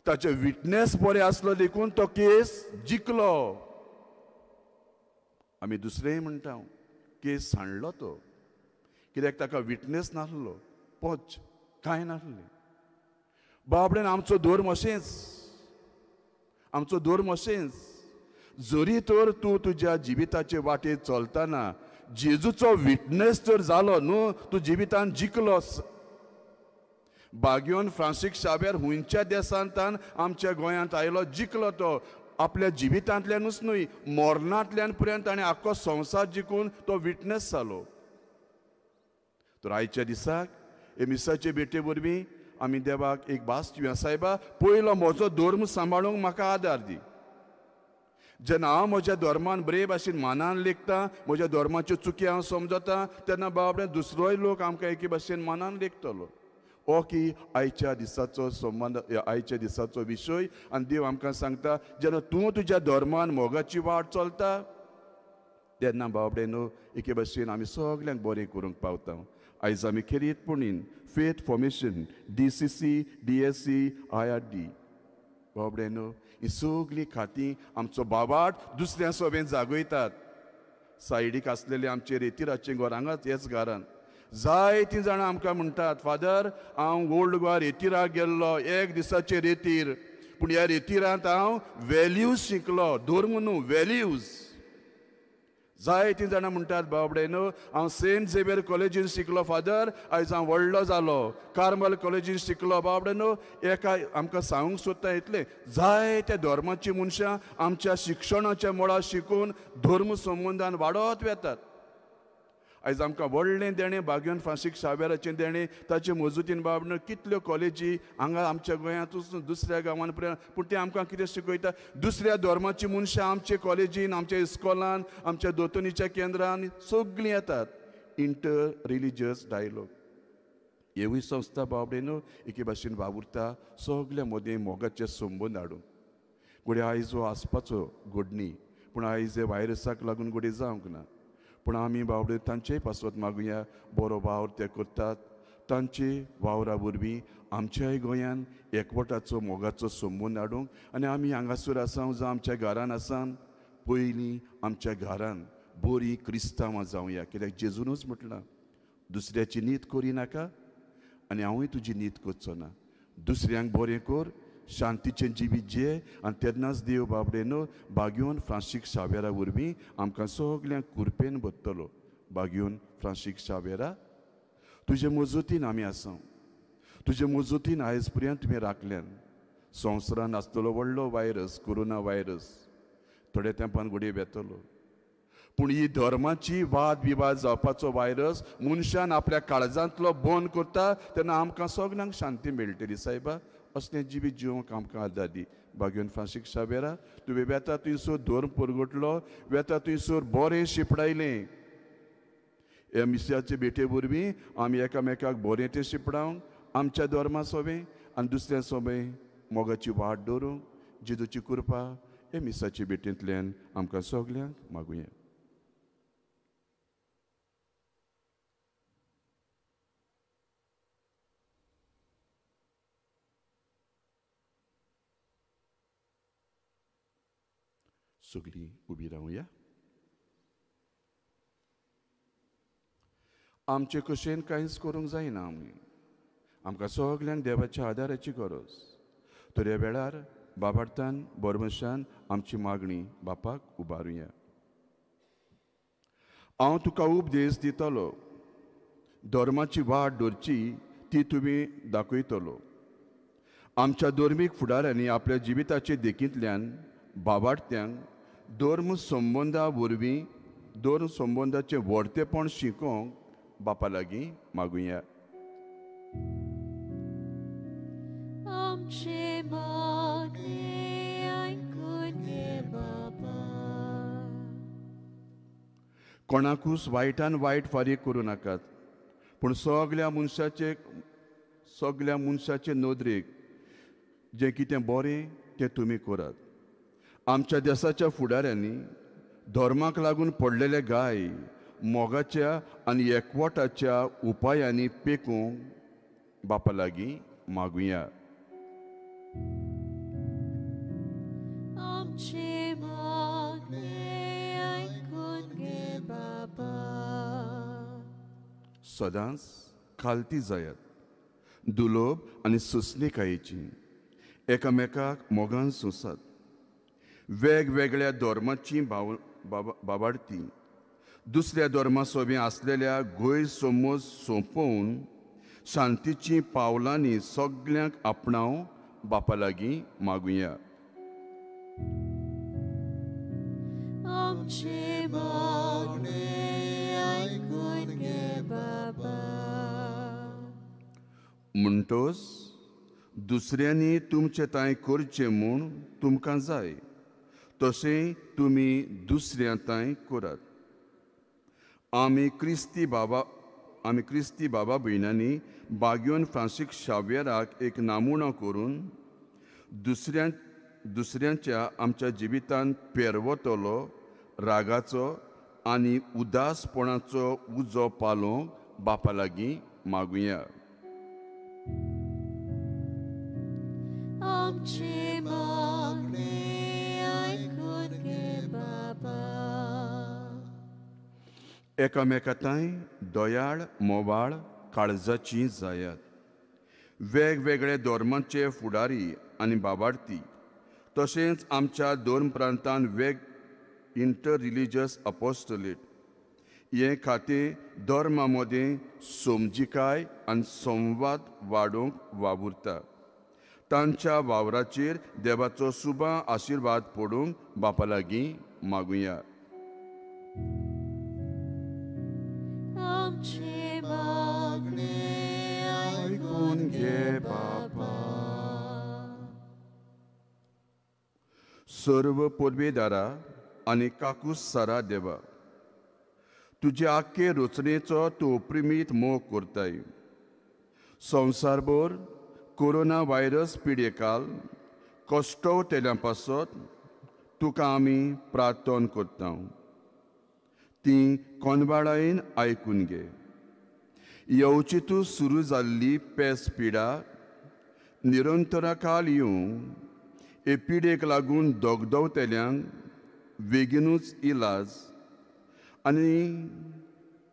ताचे विटनस बरे आसलो देखून तो केस जिखलो. आमी दुसरेंय म्हणटा केस सांडलो तो, कित्याक ताका विटनस नासलो, पोच कांय नासलें. बाबडेन आमचो धर्म अशेंच, आमचो धर्म अशेंच. जरी तर तूं तुज्या जिविताचे वाटेर चलतना जेजूचो विटनस तर जालो न्हू, तूं जिवितान जिखलो. बाग्योन फ्रांसीक शाव्यार हुंयच्या देशांतान आमच्या गोंयांत आयलो, जिखलो तो आपल्या जिवितांतल्यानूच न्हय, मरणांतल्यान पर्यंत ताणें आख्खो संवसार जिखून तो विटनस जालो. तर आयच्या दिसाक हे मिसाचे भेटे वरवीं आमी देवाक एक भास दिवया, सायबा पयलो म्हजो धर्म सांबाळूंक म्हाका आदार दी. जेन्ना हांव म्हज्या धर्मान बरे भाशेन मानान लेखता, म्हज्या धर्माच्यो चुकी हांव समजता, तेन्ना बाबडे दुसरोय लोक आमकां एके भाशेन मानान लेखतलो. हो की आयच्या दिसाचो संबंद, आयच्या दिसाचो विशय. आनी देव आमकां सांगता, जेन्ना तूं तुज्या धर्मान मोगाची वाट चलता तेन्ना बाबडे न्हू एके भाशेन आमी सगल्यांक बरें करूंक पावता. आयज आमी खेरीतपणीन faith formation, DCC, DSC, IRD, बाबडे न्हू ही सगळीं खातीं आमचो बाबाट दुसऱ्या सोबेन जागयतात. सायडीक आसलेले आमचे रेतिराचें घर हांगाच हेच घरान जायतीं जाणां आमकां म्हणटात, फादर हांव ओल्ड गोवा रेतिराक गेल्लो, एक दिसाचे रेतीर, पूण ह्या रेतिरांत हांव वेल्यूज शिकलो, धर्म न्हू वेल्यूज. जायतीं जाणां म्हणटात, बाबडे न्हू हांव सेंट झेवियर कॉलेजीन शिकलो फादर, आयज हांव व्हडलो जालो, कार्मल कॉलेजीन शिकलो. बाबडे न्हू एका आमकां सांगूंक सोदता इतलें, जायत्या धर्माचीं मनशां आमच्या शिक्षणाच्या मळार शिकून धर्म संबंदान वाडत वेतात. आयज आमकां व्हडलें देणें बाग्योन फ्रांसीक शाव्याराचें देणें, ताचे मजुतीन बाबडे कितल्यो कॉलेजी हांगा आमच्या गोंयांतूच दुसऱ्या गांवान पर्यंत, पूण तें आमकां कितें शिकयता, दुसऱ्या धर्माचीं मनशां आमचे कॉलेजीन, आमच्या इस्कॉलान, आमच्या दोतोनीच्या केंद्रान सगळीं येतात. इंटर रिलिजियस डायलॉग हेवूय संस्था बाबडे न्हू एके भाशेन वावुरता सगल्या मदीं मोगाचे संबंद हाडून. घडये आयज हो आसपाचो घडणी, पूण आयज हे व्हायरसाक लागून घडये जावंक ना, पूण आमी बावडे तांचेय पासत मागुया, बरो वावर ते करतात, तांचे वावरा वरवीं आमच्याय गोंयान एकवटाचो मोगाचो संबंद हाडूंक. आनी आमी हांगासर आसा जावं आमच्या घरान आसा, पयलीं आमच्या घरान बरीं क्रिस्तांवां जावया, कित्याक जेजूनच म्हटलां, दुसऱ्याची नीत करिनाका आनी हांवूय तुजी नीत करचो ना, दुसऱ्यांक बरें कर, शांतीचें जिवीत जिये. आनी तेन्नाच देव बाबडे न्हू बाग्योन फ्रांसीक शाव्यारा वरवीं आमकां सगल्यांक कुरपेन भरतलो. बाग्योन फ्रांसीक शाव्यारा, तुजे मजतीन आमी आसा, तुजे मजतीन आयज पर्यंत तुवें राखल्यान. संवसारान आसतलो व्हडलो व्हायरस, कोरोना व्हायरस, थोड्या तेंपान घडये वेतलो, पूण ही धर्माची वाद विवाद जावपाचो व्हायरस मनशान आपल्या काळजांतलो बंद करता तेन्ना आमकां सगल्यांक शांती मेळटली. सायबा असलें जिवीत जिवंक आमकां आदार दी. बाग्योन फ्रांसीक शाव्यारा, तुवें वेता थंयसर धर्म परगटलो, वेता थंयसर बरें शिपडायलें. ह्या मिसाचे भेटे वरवीं आमी एकामेकाक बरें तें शिपडावंक, आमच्या धर्मा सोबें आनी दुसऱ्या सोबें मोगाची वाट दवरूंक जेजूची कृपा ह्या मिसाचे भेटेंतल्यान आमकां सगल्यांक मागुया. सगळीं उबी रावया. आमचे कशेन कांयच करूंक जायना, आमी आमकां सगल्यांक देवाच्या आदाराची गरज. तर ह्या वेळार बाबार्थान बरमशान आमची मागणी बापाक उबारुया. हांव तुका उपदेश दितलो, धर्माची वाट धरची ती तुमी दाखयतलो. आमच्या धर्मीक फुडाऱ्यांनी आपल्या जिविताचे देखींतल्यान बाबार्थ्यांक धर्म संबंदा वरवीं धर्म संबंदाचें व्हडतेपण शिकोवंक बापा लागीं मागुया. आमचे मागणें आयकून घे बाबा. कोणाकूच वायटान वायट फारीक करूं नाकात, पूण सगल्या मनशाचे नदरेक जें कितें बरें तें तुमी करात. आमच्या देसाच्या फुडाऱ्यांनी धर्माक लागून पडलेले गाय मोगाच्या आनी एकवटाच्या उपायांनी पेकूंक बापा लागीं मागुया. आमचे मागणें आयकून घे बाबा. सदांच खालती जायात, दुलोब आनी सोंसणीकायेची, एकामेकाक मोगान सोंसात. वेगवेगळ्या धर्माची बाबाडती दुसऱ्या धर्मा सोबी आसलेल्या गैरसमज सोंपोवन शांतीचीं पावलांनी सगल्यांक आपणाव बापा लागीं मागुया. आमचें मागणें आयकून घे बाबा. म्हणटोच दुसऱ्यांनी तुमचे तांय करचें म्हूण तुमकां जाय तशें तुमी दुसऱ्या तांय करात. आमी क्रिस्ती बाबा भयणांनी बाग्योन फ्रांसीक शाव्यराक एक नामुणो करून दुसऱ्यांच्या आमच्या जिवितांत पेरवतलो रागाचो आनी उदासपणाचो उजो पालोवंक बापा लागीं मागुया. आमचें मागणें आयकून घे बाबा. एकामेकांताय दयाळ मोवाळ काळजाची जायात. वेगवेगळे धर्माचे फुडारी आनी बाबार्थी तशेंच आमच्या दोन प्रांतान वेग इंटर रिलिजियस अपोस्टलेट हें खातें धर्मा मदें समजिकाय आनी संवाद वाडोवंक वावुरता. तांच्या वावराचेर देवाचो सुबा आशिर्वाद पडूंक बापा लागीं मागुया. आमचें मागणें आयकून घे बाबा. सर्व पोरबेदारा आनी काकूस सारा देवा, तुजे आख्खे रचनेचो तूं अप्रिमीत मोग करताय. संवसारभर कोरोना व्हायरस पिडेकाल कश्टवतेल्या पासत तुका आमी प्रार्थना करता. ती कोनवाडायेन आयकून घे. येवची तूं सुरू जाल्ली पेस पिडा निरंतराखाल येवं हे पिडेक लागून दगदवतेल्यांक बेगीनूच इलाज आनी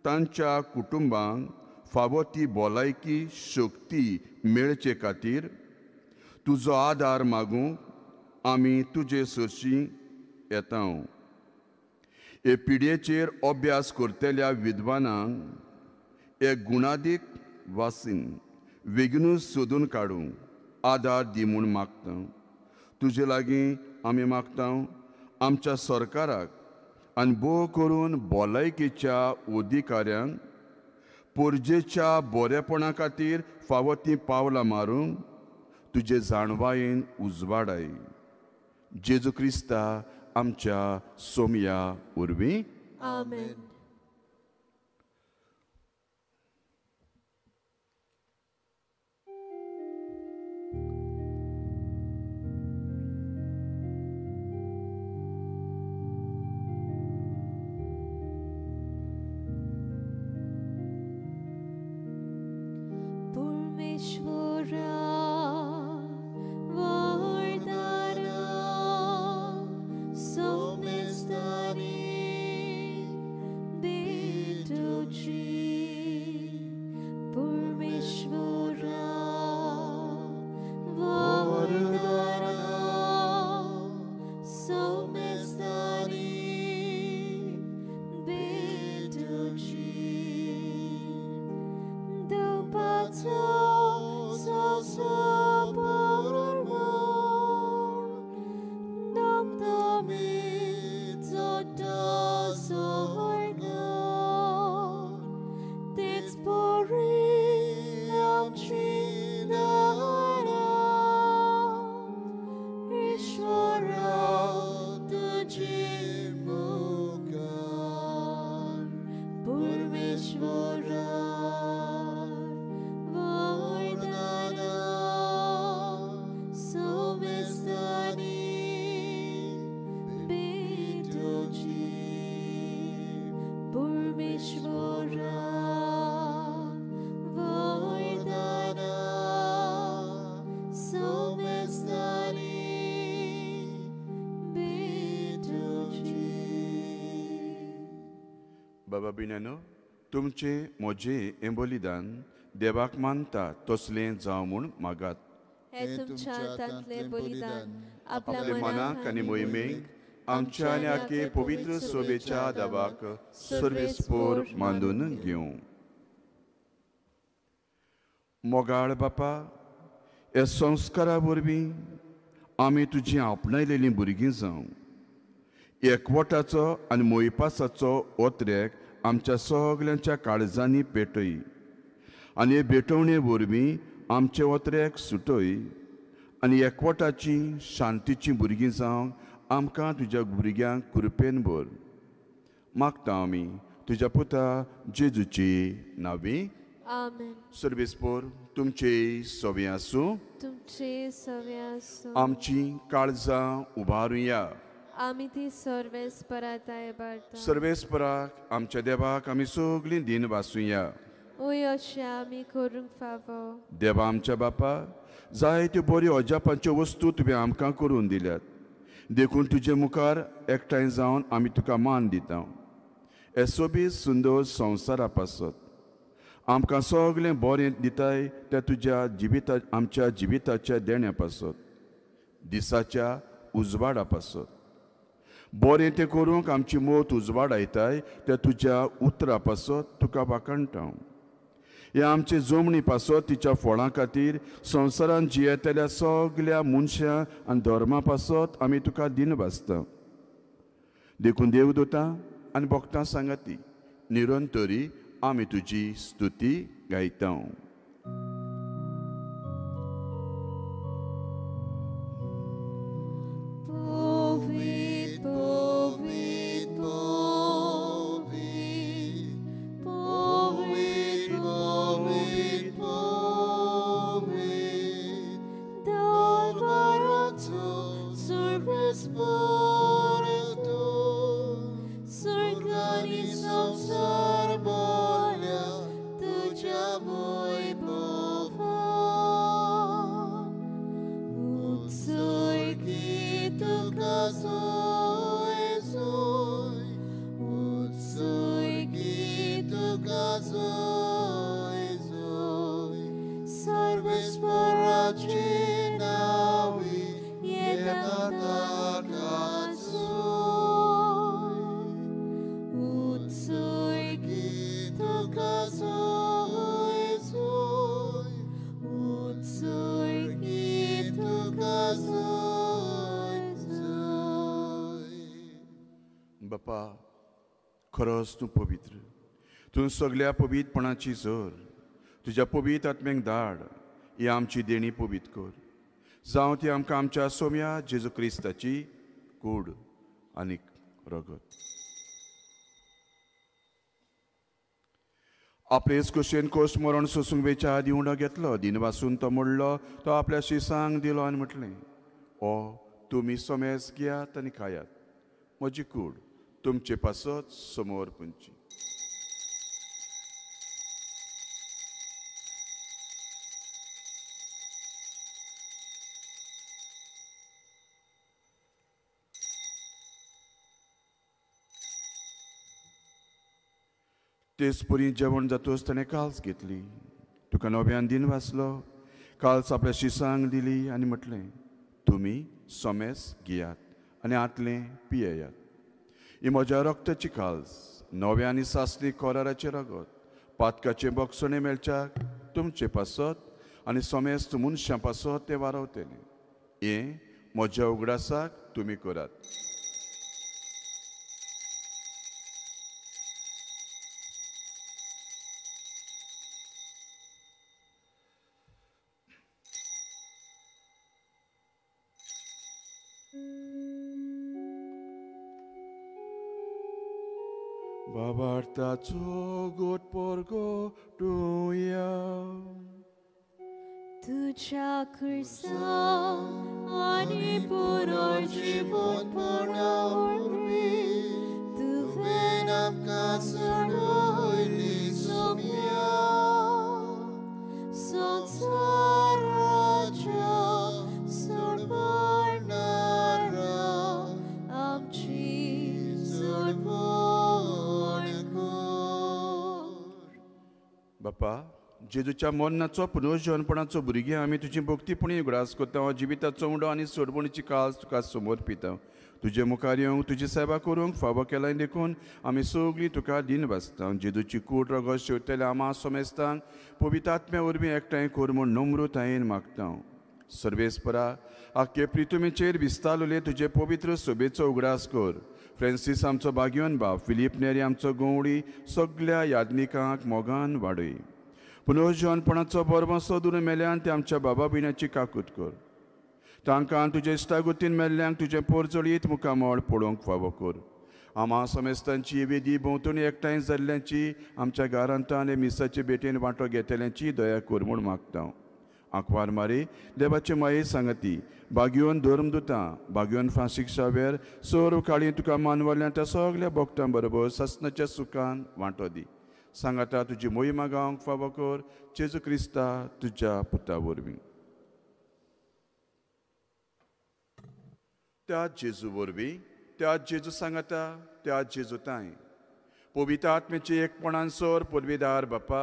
तांच्या कुटुंबांक फावो ती भलायकी शक्ती मेळचे खातीर तुजो आदार मागूंक आमी तुजे सरशीं येता. हे पिडयेचेर अभ्यास करतल्या विद्वानांक एक गुणादीक वासीन बेगीनूच सोदून काडूंक आदार दी म्हूण मागता. तुजे लागीं आमी मागता आमच्या सरकाराक आनी भोव करून भलायकेच्या अधिकाऱ्यांक पोरजेच्या बरेपणा खातीर फावो तीं पावलां मारूंक तुजे जाणवायेन उजवाडाय. जेजू क्रिस्ता आमच्या सोमया वरवीं. आमेन. बाबा बिण्यानो, तुमचें म्हजें हें बलिदान देवाक मानता तसलें जावं म्हूण मागात. हे तुमच्या हातांतलें बलिदान आपल्या मनाक आनी मोहिमेक आमच्या आनी आखे पवित्र सोबेच्या देवाक सर्वेस्पोर मानून घेवं. मोगाळ बापा, ह्या संस्कारा वरवीं आमी तुजीं आपणायलेलीं भुरगीं जावं. एकवटाचो आनी मोयपासाचो ओतरेक आमच्या सगल्यांच्या काळजांनी पेटय आनी हे भेटवणे वरवीं आमचे ओतरेक सुटय आनी एकवटाची शांतीची भुरगीं जावंक आमकां तुज्या भुरग्यांक कृपेन भर. मागता आमी तुज्या पुता जेजूची नावी. आमेन. सर्वेस्पोर तुमचे सवे आसूं. तुमचे सवे आसूं. आमची काळजां उबारुया. आमी ती सर्वेस्पराताय बारता. सर्वेस्पराक आमच्या देवाक आमी सगळीं दिन वासुया. ओय अशें आमी करूंक फावो. देवा आमच्या बापा, जायत्यो बऱ्यो अजापांच्यो वस्तू तुवें आमकां करून दिल्यात, देखून तुजे मुखार एकठांय जावन आमी तुका मान दिता. हे सोबीत सुंदर संवसारा पासत आमकां सगळें बरें दिताय त्या तुज्या जिविता आमच्या जिविताच्या देण्या पासत, दिसाच्या उजवाडा पासत बरें तें करूंक आमची मत उजवाडायताय त्या तुज्या उतरा पासत तुका वाखाणटा. ह्या आमचे जमणी पासत तिच्या फळां खातीर संवसारांत जियेतल्या सगल्या मनशां आनी धर्मा पासत आमी तुका दिन भासता. देखून देवदूतां आनी भक्तां सांगाती निरंतरी आमी तुजी स्तुती गायता. बापा, खरोच तूं पवित्र, तूं सगल्या पवित्रपणाची झर. तुज्या पवित्र आत्म्यांक धाड, ही आमची देणी पवित्र कर. जावं ती आमकां आमच्या सोम्या जेजू क्रिस्ताची कूड आनी रगत. आपलेच कुशेन कोश मरण सोसूंक वेच्या आदीं उंडो घेतलो, दिन वासून तो मोडलो, तो आपल्या शिसांक दिलो आनी म्हटलें, ओ तुमी सोमेस घेयात आनी खायात, म्हजी कूड तुमचे पासत समोर पुंची. तेच परी जेवण जातोच ताणें काल्स घेतली, तुका नव्यान दिन वाचलो, काल्स आपल्या शिसांक दिली आनी म्हटलें, तुमी सोमेस घेयात आनी आतलें पियेयात. ही म्हज्या रक्ताची काल्स, नव्या आनी सासली कोराराचें रगत, पातकाचें बक्षणें मेळच्याक तुमचे पासत आनी सोमेस्त मनशां पासत तें वारवतलें. हें म्हज्या उगडासाक तुमी करात. बाबार्थाचो गोट पोरगो डुया तुझ्या खुर्सा आनी पुरो जिवनपणा वरवीं तुवें आमकां सोडयली सोम्या संवसाराच्या सोडवणारा आमची सोडवण. बापा, जेजूच्या मरणाचो पुनर्जनपणाचो भुरगीं आमी तुजी भक्तीपणी उगडास करता. जिविताचो उंडो आनी सोडवणीची कास तुका समर्पिता. तुजे मुखार येवंक तुजी सेवा करूंक फावो केलाय देखून आमी सगळीं तुका दिन वाचता. जेजूची कूड रगत शेवतल्या आमा समेस्तांक पवित्र आत्म्या वरवीं एकठांय कर म्हूण नम्रतायेन मागता. सर्वेस्परा आख्खे प्रितुमेचेर विस्तारलेले तुजे पवित्र सोबेचो उगडास कर. फ्रांसीस आमचो बागयोन बाब, फिलीप नेरी आमचो गवळी, सगल्या याज्ञिकांक मोगान वाडय. पुनर्जनपणाचो बरबसो दुरून मेल्यान ते आमच्या बाबा भयणाची काकूत कर. तांकां तुजे इश्टागतीन मेल्ल्यांक तुजें पोरजळीत मुखामळ पळोवंक फावो कर. आमा समेस्तांची वेदी भोंवतणी एकठांय जाल्ल्यांची आमच्या घरांत आनी मिसाचे भेटेन वांटो घेतल्यांची दया कर म्हूण मागता. आंकवार मारी देवाचे माये सांगती बागयोन धर्मदुतां बागयोन फ्रांसीस शावेर सर्व काळी तुका मानवल्यान त्या सगल्या भक्तां बरोबर ससनाच्या सुखान वांटो दी. सांगाता तुजी मोहिमा गावंक फावो कर जेजू क्रिस्ता तुज्या पुता वरवीं. त्या जेजू वरवीं, त्या जेजू सांगाता, त्या जेजू तांय पवित्र आत्म्याचे एकपणान सर पुर्वेदार बापा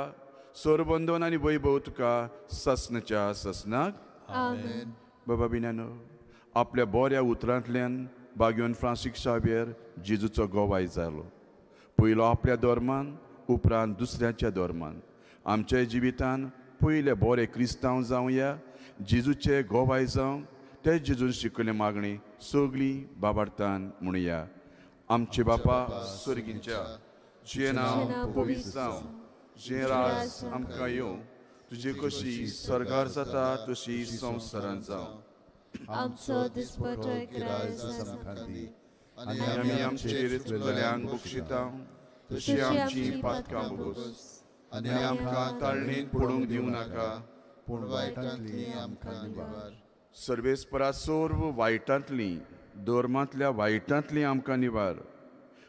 सरबंदन आनी वैभव तुका ससनाच्या ससनाक. आमेन. बाबा बिनानो आपल्या बऱ्या उतरांतल्यान बागयोन फ्रांसीस शावेर जेजूचो गोवाय जालो. पयलो आपल्या धर्मान, उपरांत दुसऱ्याच्या धर्मान. आमच्या जिवितान पयले बरे क्रिस्तांव जावया, जेजूचे गोवाय जावं, ते जेजून शिकयल्ले मागणी सगळी बाबार्थान म्हणुया. आमचे बापा सर्गींच्या, तुजें नांव पवित्र जावं, तुजें राज आमकां येवं, तुजी कशी सर्गार जाता तशी संवसारांत जावं. आमचो दिसपटो ग्रास आमकां दी आनी आमी आमचेर चुकल्यांक बक्षिता तशी आमची पातकां बोगस आनी आमकां ताळणेंत पडूंक दिवं नाका, पूण वायटांतली आमकां निवार. सर्वेस्परा सर्व वायटांतली, धर्मांतल्या वायटांतली आमकां निवार.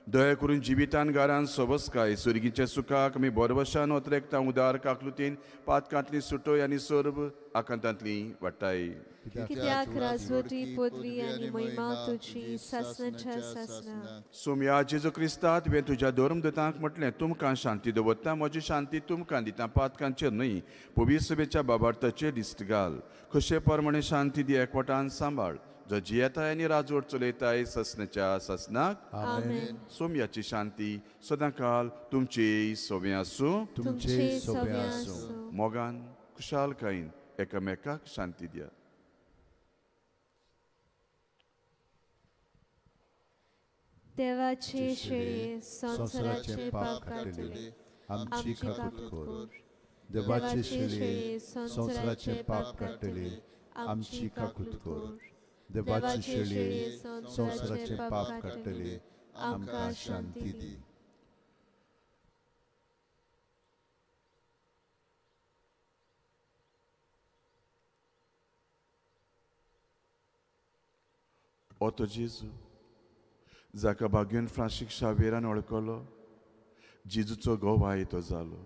दया करून जिवितान घरान सोबसकाय सुर्गीच्या सुखाक आमी बरवशान ओतरेकता उदार काकलुतीन पातकांतली सुटोय आनी सर्व आकांतांतली वाटाय. कित्याक राजवटी पदवी आनी महिमा तुजी सासणाच्या सासणाक. सोमया जेजू क्रिस्ता, तुवें तुज्या धर्मदूतांक म्हटलें, तुमकां शांती दवरता, म्हजी शांती तुमकां दिता, पातकांचेर न्हय पवित्र सभेच्या बाबार्थाचेर दिश्ट घाल. कशे प्रमाणे शांती दी एकवटान सांबाळ, जो जियेताय आनी राजवट चलयताय ससनाच्या ससनाक. आमेन. सोमयाची शांती सदांकाल तुमची सोबें आसूं, तुमचे सोबें आसूं. मोगान खुशालकायेन एकामेकाक शांती दिया. देवाचे शेळये संवसाराचे पाप काडटले, आमची काकूत कर. देवाचे शेळये संवसाराचे पाप काडटले, आमची काकूत कर. देवाचे शेळये संवसाराचे पाप काडटले, आमकां शांती दी. ओ तो जेजू जाका बागयोन फ्रांसीस शावेरान वळखलो, जेजूचो गोवाय तो जालो.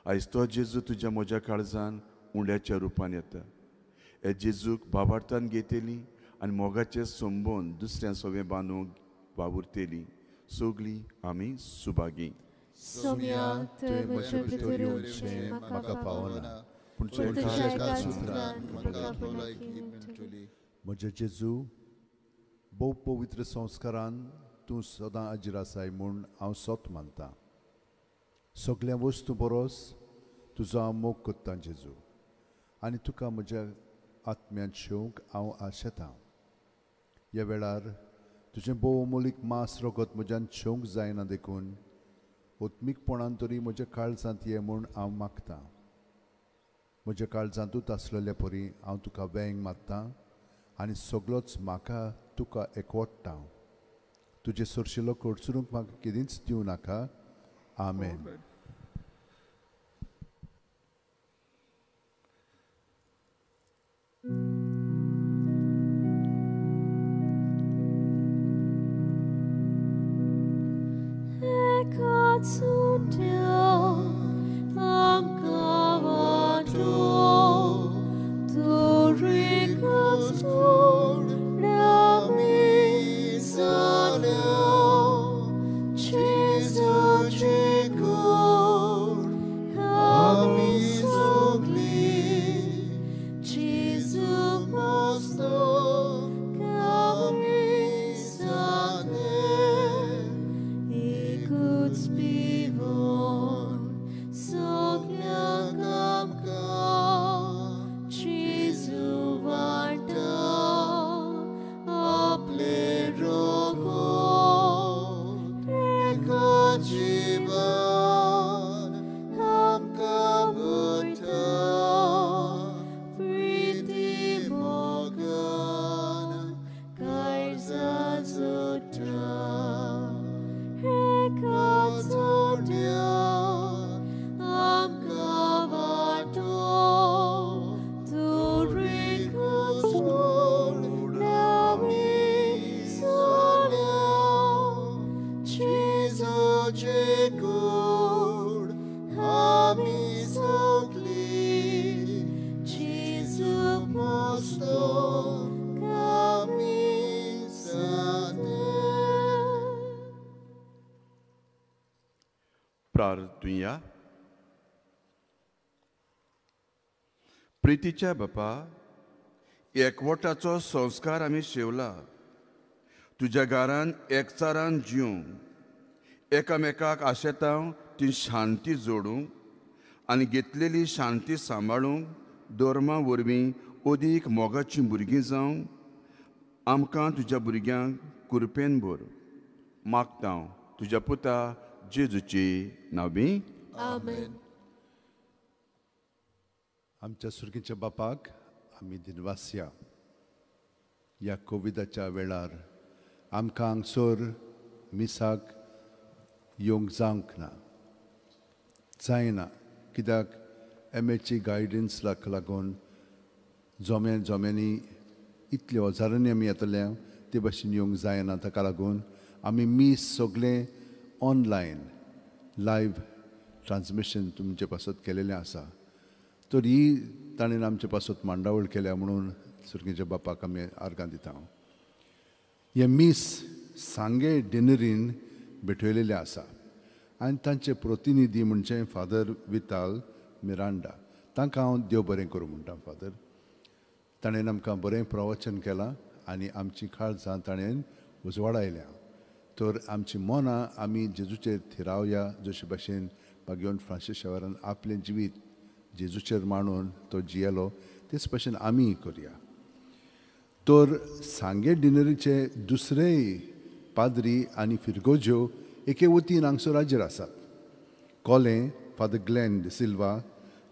आयज तो जेजू तुज्या म्हज्या काळजान उंड्याच्या रुपान येता. हे जेजूक बाबार्थान घेतली आनी मोगाचें संबंद दुसऱ्या सोबें बांदूंक वावुरतली सगळीं आमी सुभागी. सोम्या, तुवें म्हजे भितर येवचें म्हाका फावना, पूण तुज्या एकाच उतरान म्हाका भलायकी मेळटली. म्हजे जेजू, भोव पवित्र संस्कारान तूं सदां हाजीर आसाय म्हूण हांव सत मानतां. सगल्या वस्तू बरोस तुजो हांव मोग करतां जेजू, आनी तुका म्हज्या आत्म्यांत शेवंक हांव आशेतां. ह्या वेळार तुजें भोव अमोलीक मांस रगत म्हज्यान शेवंक जायना देखून आत्मीकपणान तरी म्हज्या काळजांत ये म्हूण हांव मागतां. म्हज्या काळजांतूच आसलेल्या परी हांव तुका वेंग मारतां आनी सगळोच म्हाका तुका एकवटता. तुजें सरशिलो कडसरूंक म्हाका केदींच दिवं नाका. आमेन. Jesus, दार धुया. प्रितीच्या बापा, एकवटाचो संस्कार आमी शेवला. तुज्या घरान एकचारान जिवंक, एकामेकाक आशेतांव ती शांती जोडूंक आनी घेतलेली शांती सांबाळूंक धर्मा वरवीं अदीक मोगाचीं भुरगीं जावंक आमकां तुज्या भुरग्यांक कुरपेन भर. मागता तुज्या पुता जेजूची नावी. आमेन. आमच्या सुर्गीच्या बापाक आमी दिनवासया. ह्या कोविडाच्या वेळार आमकां हांगसर मिसाक येवंक जावंक ना, जायना, कित्याक एमएची गायडन्साक लागून जोमे जोम्यांनी इतले हजारांनी आमी येतले ते भाशेन येवंक जायना. ताका लागून आमी मीस सगळें ऑनलायन लायव्ह ट्रान्समिशन तुमचे पासत केलेलें आसा. तर ही ताणें आमचे पासत मांडावळ केल्या म्हणून सुर्गीच्या बापाक आमी आर्गां दिता. हें मीस सांगे डिनरीन भेटयलेलें आसा आनी तांचे प्रतिनिधी म्हणजे फादर विताल मिरांडा. तांकां हांव देव बरें करूं म्हणटा. फादर ताणें आमकां बरें प्रवचन केलां आनी आमची काळजां ताणें उजवाडायल्या. तर आमची मनां आमी जेजूचेर थिरावया, जशे भाशेन बागेवन फ्रांसीस शावरान आपलें जिवीत जेजूचेर मांडून तो जियेलो तेच भाशेन आमीय करया. तर सांगे डिनरीचे दुसरेय पाद्री आनी फिरगोज्यो एके वतीन हांगसर हाजीर आसात. Collem father Glenn D'Silva,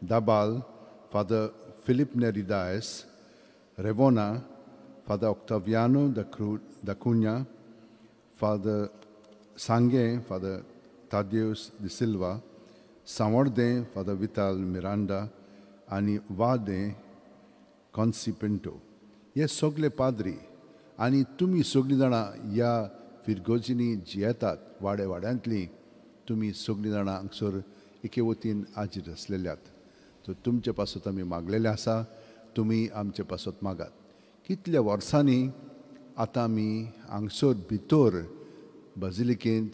Dabal father Philip Neri Dias, Rivona father Octaviano da Cunha, father Sanguem father Tadeus D'Silva, Sanvordem father Vital Miranda आनी वादें कॉन्सी पिंटो. हे सगळे पाद्री आनी तुमी सगळीं जाणां ह्या फिरगोजींनी जियेतात, वाडे वाड्यांतलीं तुमी सगळीं जाणां हांगसर एके वतीन हाजीर आसलेल्यात. तर तुमचे पासत आमी मागलेलें आसा, तुमी आमचे पासत मागात. कितल्या वर्सांनी आतां आमी हांगसर भितर बाजिलिकेंत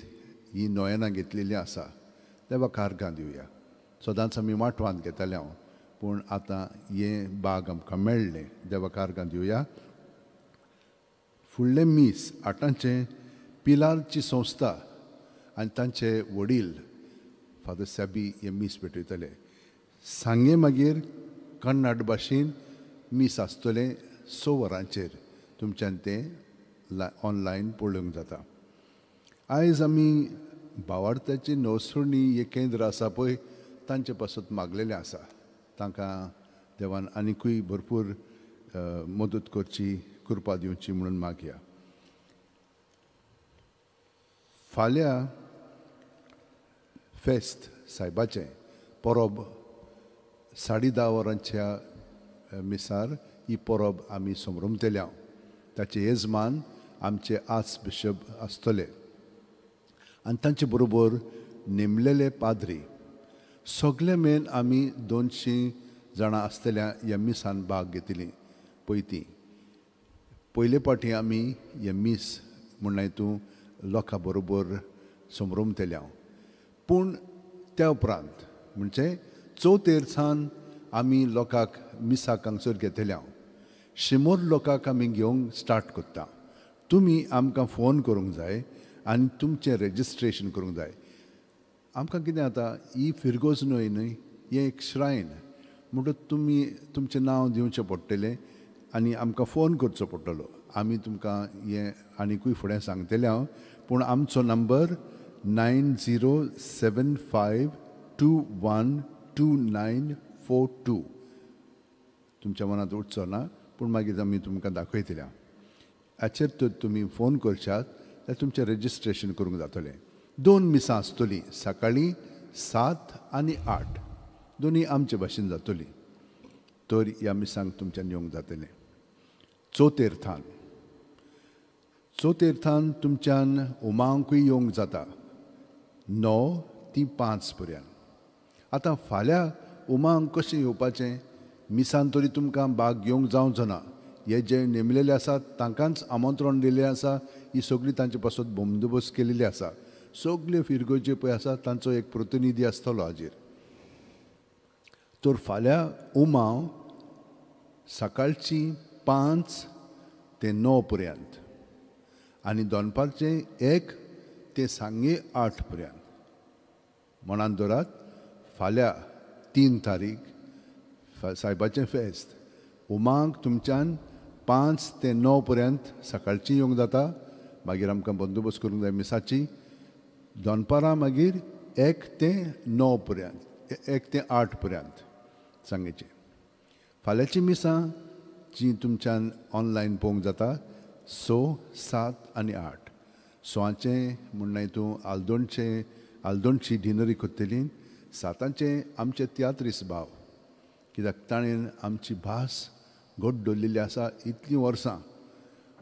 ही नोयेनां घेतलेलीं आसा. देवाक आर्गां दिवया. सदांच आमी माटवांत घेताले हांव, पूण आतां हें बाग आमकां मेळ्ळें. देवाक आर्गां दिवया. फुडलें मीस आठांचें पिलारची संस्था आनी तांचे वडील फादर सॅबी हें मीस भेटयतले. सांगे मागीर कन्नड भाशेन मीस आसतलें 6 वरांचेर. तुमच्यान तें ऑनलायन पळोवंक जाता. आयज आमी भावार्थ्याची नवसुणी हें केंद्र आसा पळय तांचे पासत मागलेलें आसा. तांकां देवान आनिकूय भरपूर मदत करची, कृपा दिवची म्हणून मागया. फाल्यां फेस्त सायबाचें परब 10:30 वरांच्या मिसार ही परब आमी समरमतल्या. ताचे येजमान आमचे आर्च बिशप आसतले आनी तांचे बरोबर नेमलेले पाद्री. सगळे मेन आमी 200 जाणां आसतल्या ह्या मिसान भाग घेतली. पयती पयले पाटी आमी हें मीस म्हणल्यार तूं लोकां बरोबर समरमतल्या. पूण त्या उपरांत म्हणजे चवथेर सान आमी लोकांक मिसाक हांगसर घेतल्या. 100 लोकांक आमी घेवंक स्टार्ट करता. तुमी आमकां फोन करूंक जाय आनी तुमचें रेजिस्ट्रेशन करूंक जाय. आमकां कितें जाता, ही फिरगोज न्हय न्हय, हें एक श्रायन म्हणटकच तुमी तुमचें नांव दिवचें पडटलें आनी आमकां फोन करचो पडटलो. आमी तुमकां हें आनिकूय फुडें सांगतलें हांव, पूण आमचो नंबर 9075212942. तुमच्या मनांत उठचो ना, पूण मागीर आमी तुमकां दाखयतले. हाचेर तर तुमी फोन करशात जाल्यार तुमचें रेजिस्ट्रेशन करूंक जातलें. 2 मिसां आसतलीं, सकाळीं 7 आनी 8, दोनूय आमचे भाशेन जातलीं. तर ह्या मिसांक तुमच्यान येवंक जातलें. चवथेर थान, चवथेर थान तुमच्यान उमांकूय येवंक जाता 9 ते 5 पर्यंत. आतां फाल्यां उमांक कशें येवपाचें? मिसान तरी तुमकां भाग घेवंक जावचो ना. हे जे नेमलेले आसात तांकांच आमंत्रण दिल्लें आसा. ही सगळी तांचे पासत बंदोबस्त केलेली आसा. सगळे फिरगोजे पळय आसा तांचो एक प्रतिनिधी आसतलो हाजेर. तर फाल्यां उमाव सकाळची 5 ते 9 पर्यंत आनी दनपारचें 1 ते सांगे 8 पर्यंत. मनान दवरात, फाल्यां 3 तारीख सायबाचें फेस्त. उमांक तुमच्यान 5 ते 9 पर्यंत सकाळची येवंक जाता. मागीर आमकां बंदोबस्त करूंक जाय मिसाची. दनपारां मागीर 1 ते 9 पर्यंत, 1 ते 8 पर्यंत सांगेचें. फाल्यांची मिसां जी तुमच्यान ऑनलायन पळोवंक जाता 6, 7 आनी 8. 6 म्हणल्यार तूं आल्दोणचें आल्दोणची डिनरी करतली. 7 आमचे तियात्रीस भाव, कित्याक ताणें आमची भास घट दवरलेली आसा इतलीं वर्सां.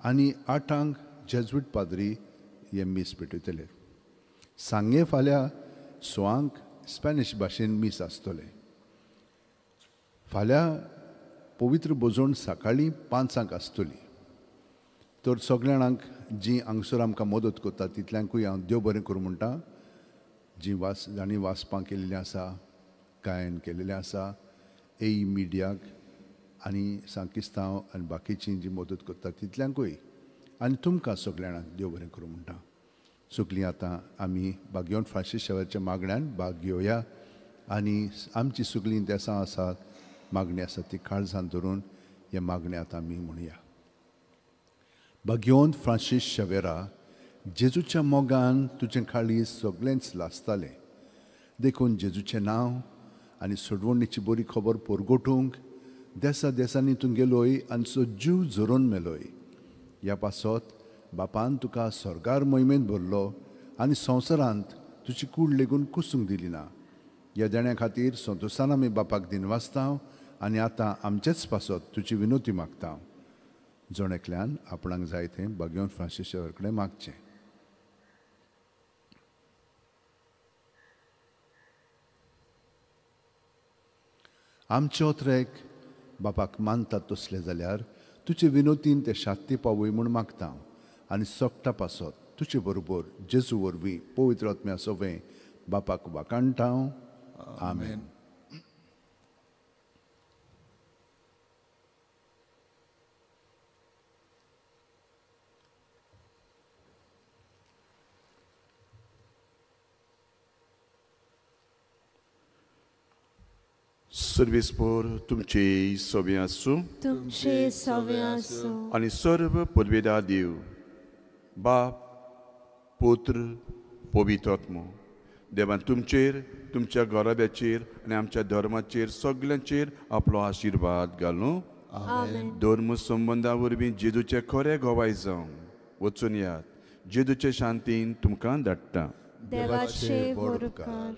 आनी 8 जेज्वीट पाद्री हे मीस पेटयतले. सांगे फाल्यां 6 स्पॅनिश भाशेन मीस आसतलें. फाल्यां पवित्र भोजन सकाळीं 5 आसतली. तर सगळ्या जाणांक जीं हांगसर आमकां मदत करता तितल्यांकूय हांव देव बरें करूं म्हणटा. जीं जांणी वाचपां केल्लीं आसा, गायन केल्लें आसा, ए मिडियाक आनी सांकिस्तांव आनी बाकीचीं जी मदत करता तितल्यांकूय आनी तुमकां सगळ्या जाणांक देव बरें करूं म्हणटा. सगळीं आतां आमी बागयोन फ्रांसीस शेवाच्या मागण्यान भाग घेवया आनी आमची सगळीं देसां आसात, मागणी आसा ती काळजान धरून हे मागणी आतां आमी म्हणया. बागयोन फ्रांसीस शेवेरा, जेजूच्या मोगान तुजें काळीज सगळेंच लासतालें. देखून जेजूचें नांव आनी सोडवणीची बरी खबर परगटूंक देसा देसांनी तूं गेलोय आनी सो जीव झरोवन मेलोय. ह्या पासत बापान तुका स्वर्गार मोहिमेंत भरलो आनी संवसारांत तुजी कूड लेगून कुसूंक दिली ना. ह्या देण्या खातीर संतोशान आमी बापाक दिनवासता आनी आतां आमचेच पासत तुजी विनोती मागता. जण एकल्यान आपणाक जाय तें बागयोन फ्रांसीस शेवर कडेन मागचें. आमचे ओत्रेक बापाक मानतात तसले जाल्यार तुजे विनोतीन ते शांती पावय म्हूण मागता आनी सगटा पासत तुजे बरोबर जेजू वरवीं पवित्र आत्म्या सोवें बापाक वाखाणटा. आमेन. सर्वेस पोर तुमचे सवे आसूं, तुमचे सवे आसूं आनी सर्व पुर्वेदा देव बाप पुत्र पवित्र आत्मो देवान तुमचेर, तुमच्या घराब्याचेर आनी आमच्या धर्माचेर सगल्यांचेर आपलो आशिर्वाद घालूं. धर्म संबंदा वरवीं जेजूचे खरे गोवाय जावं वचून यात. जेजूचे शांतीन तुमकां धाडटा. देवाचे उपकार.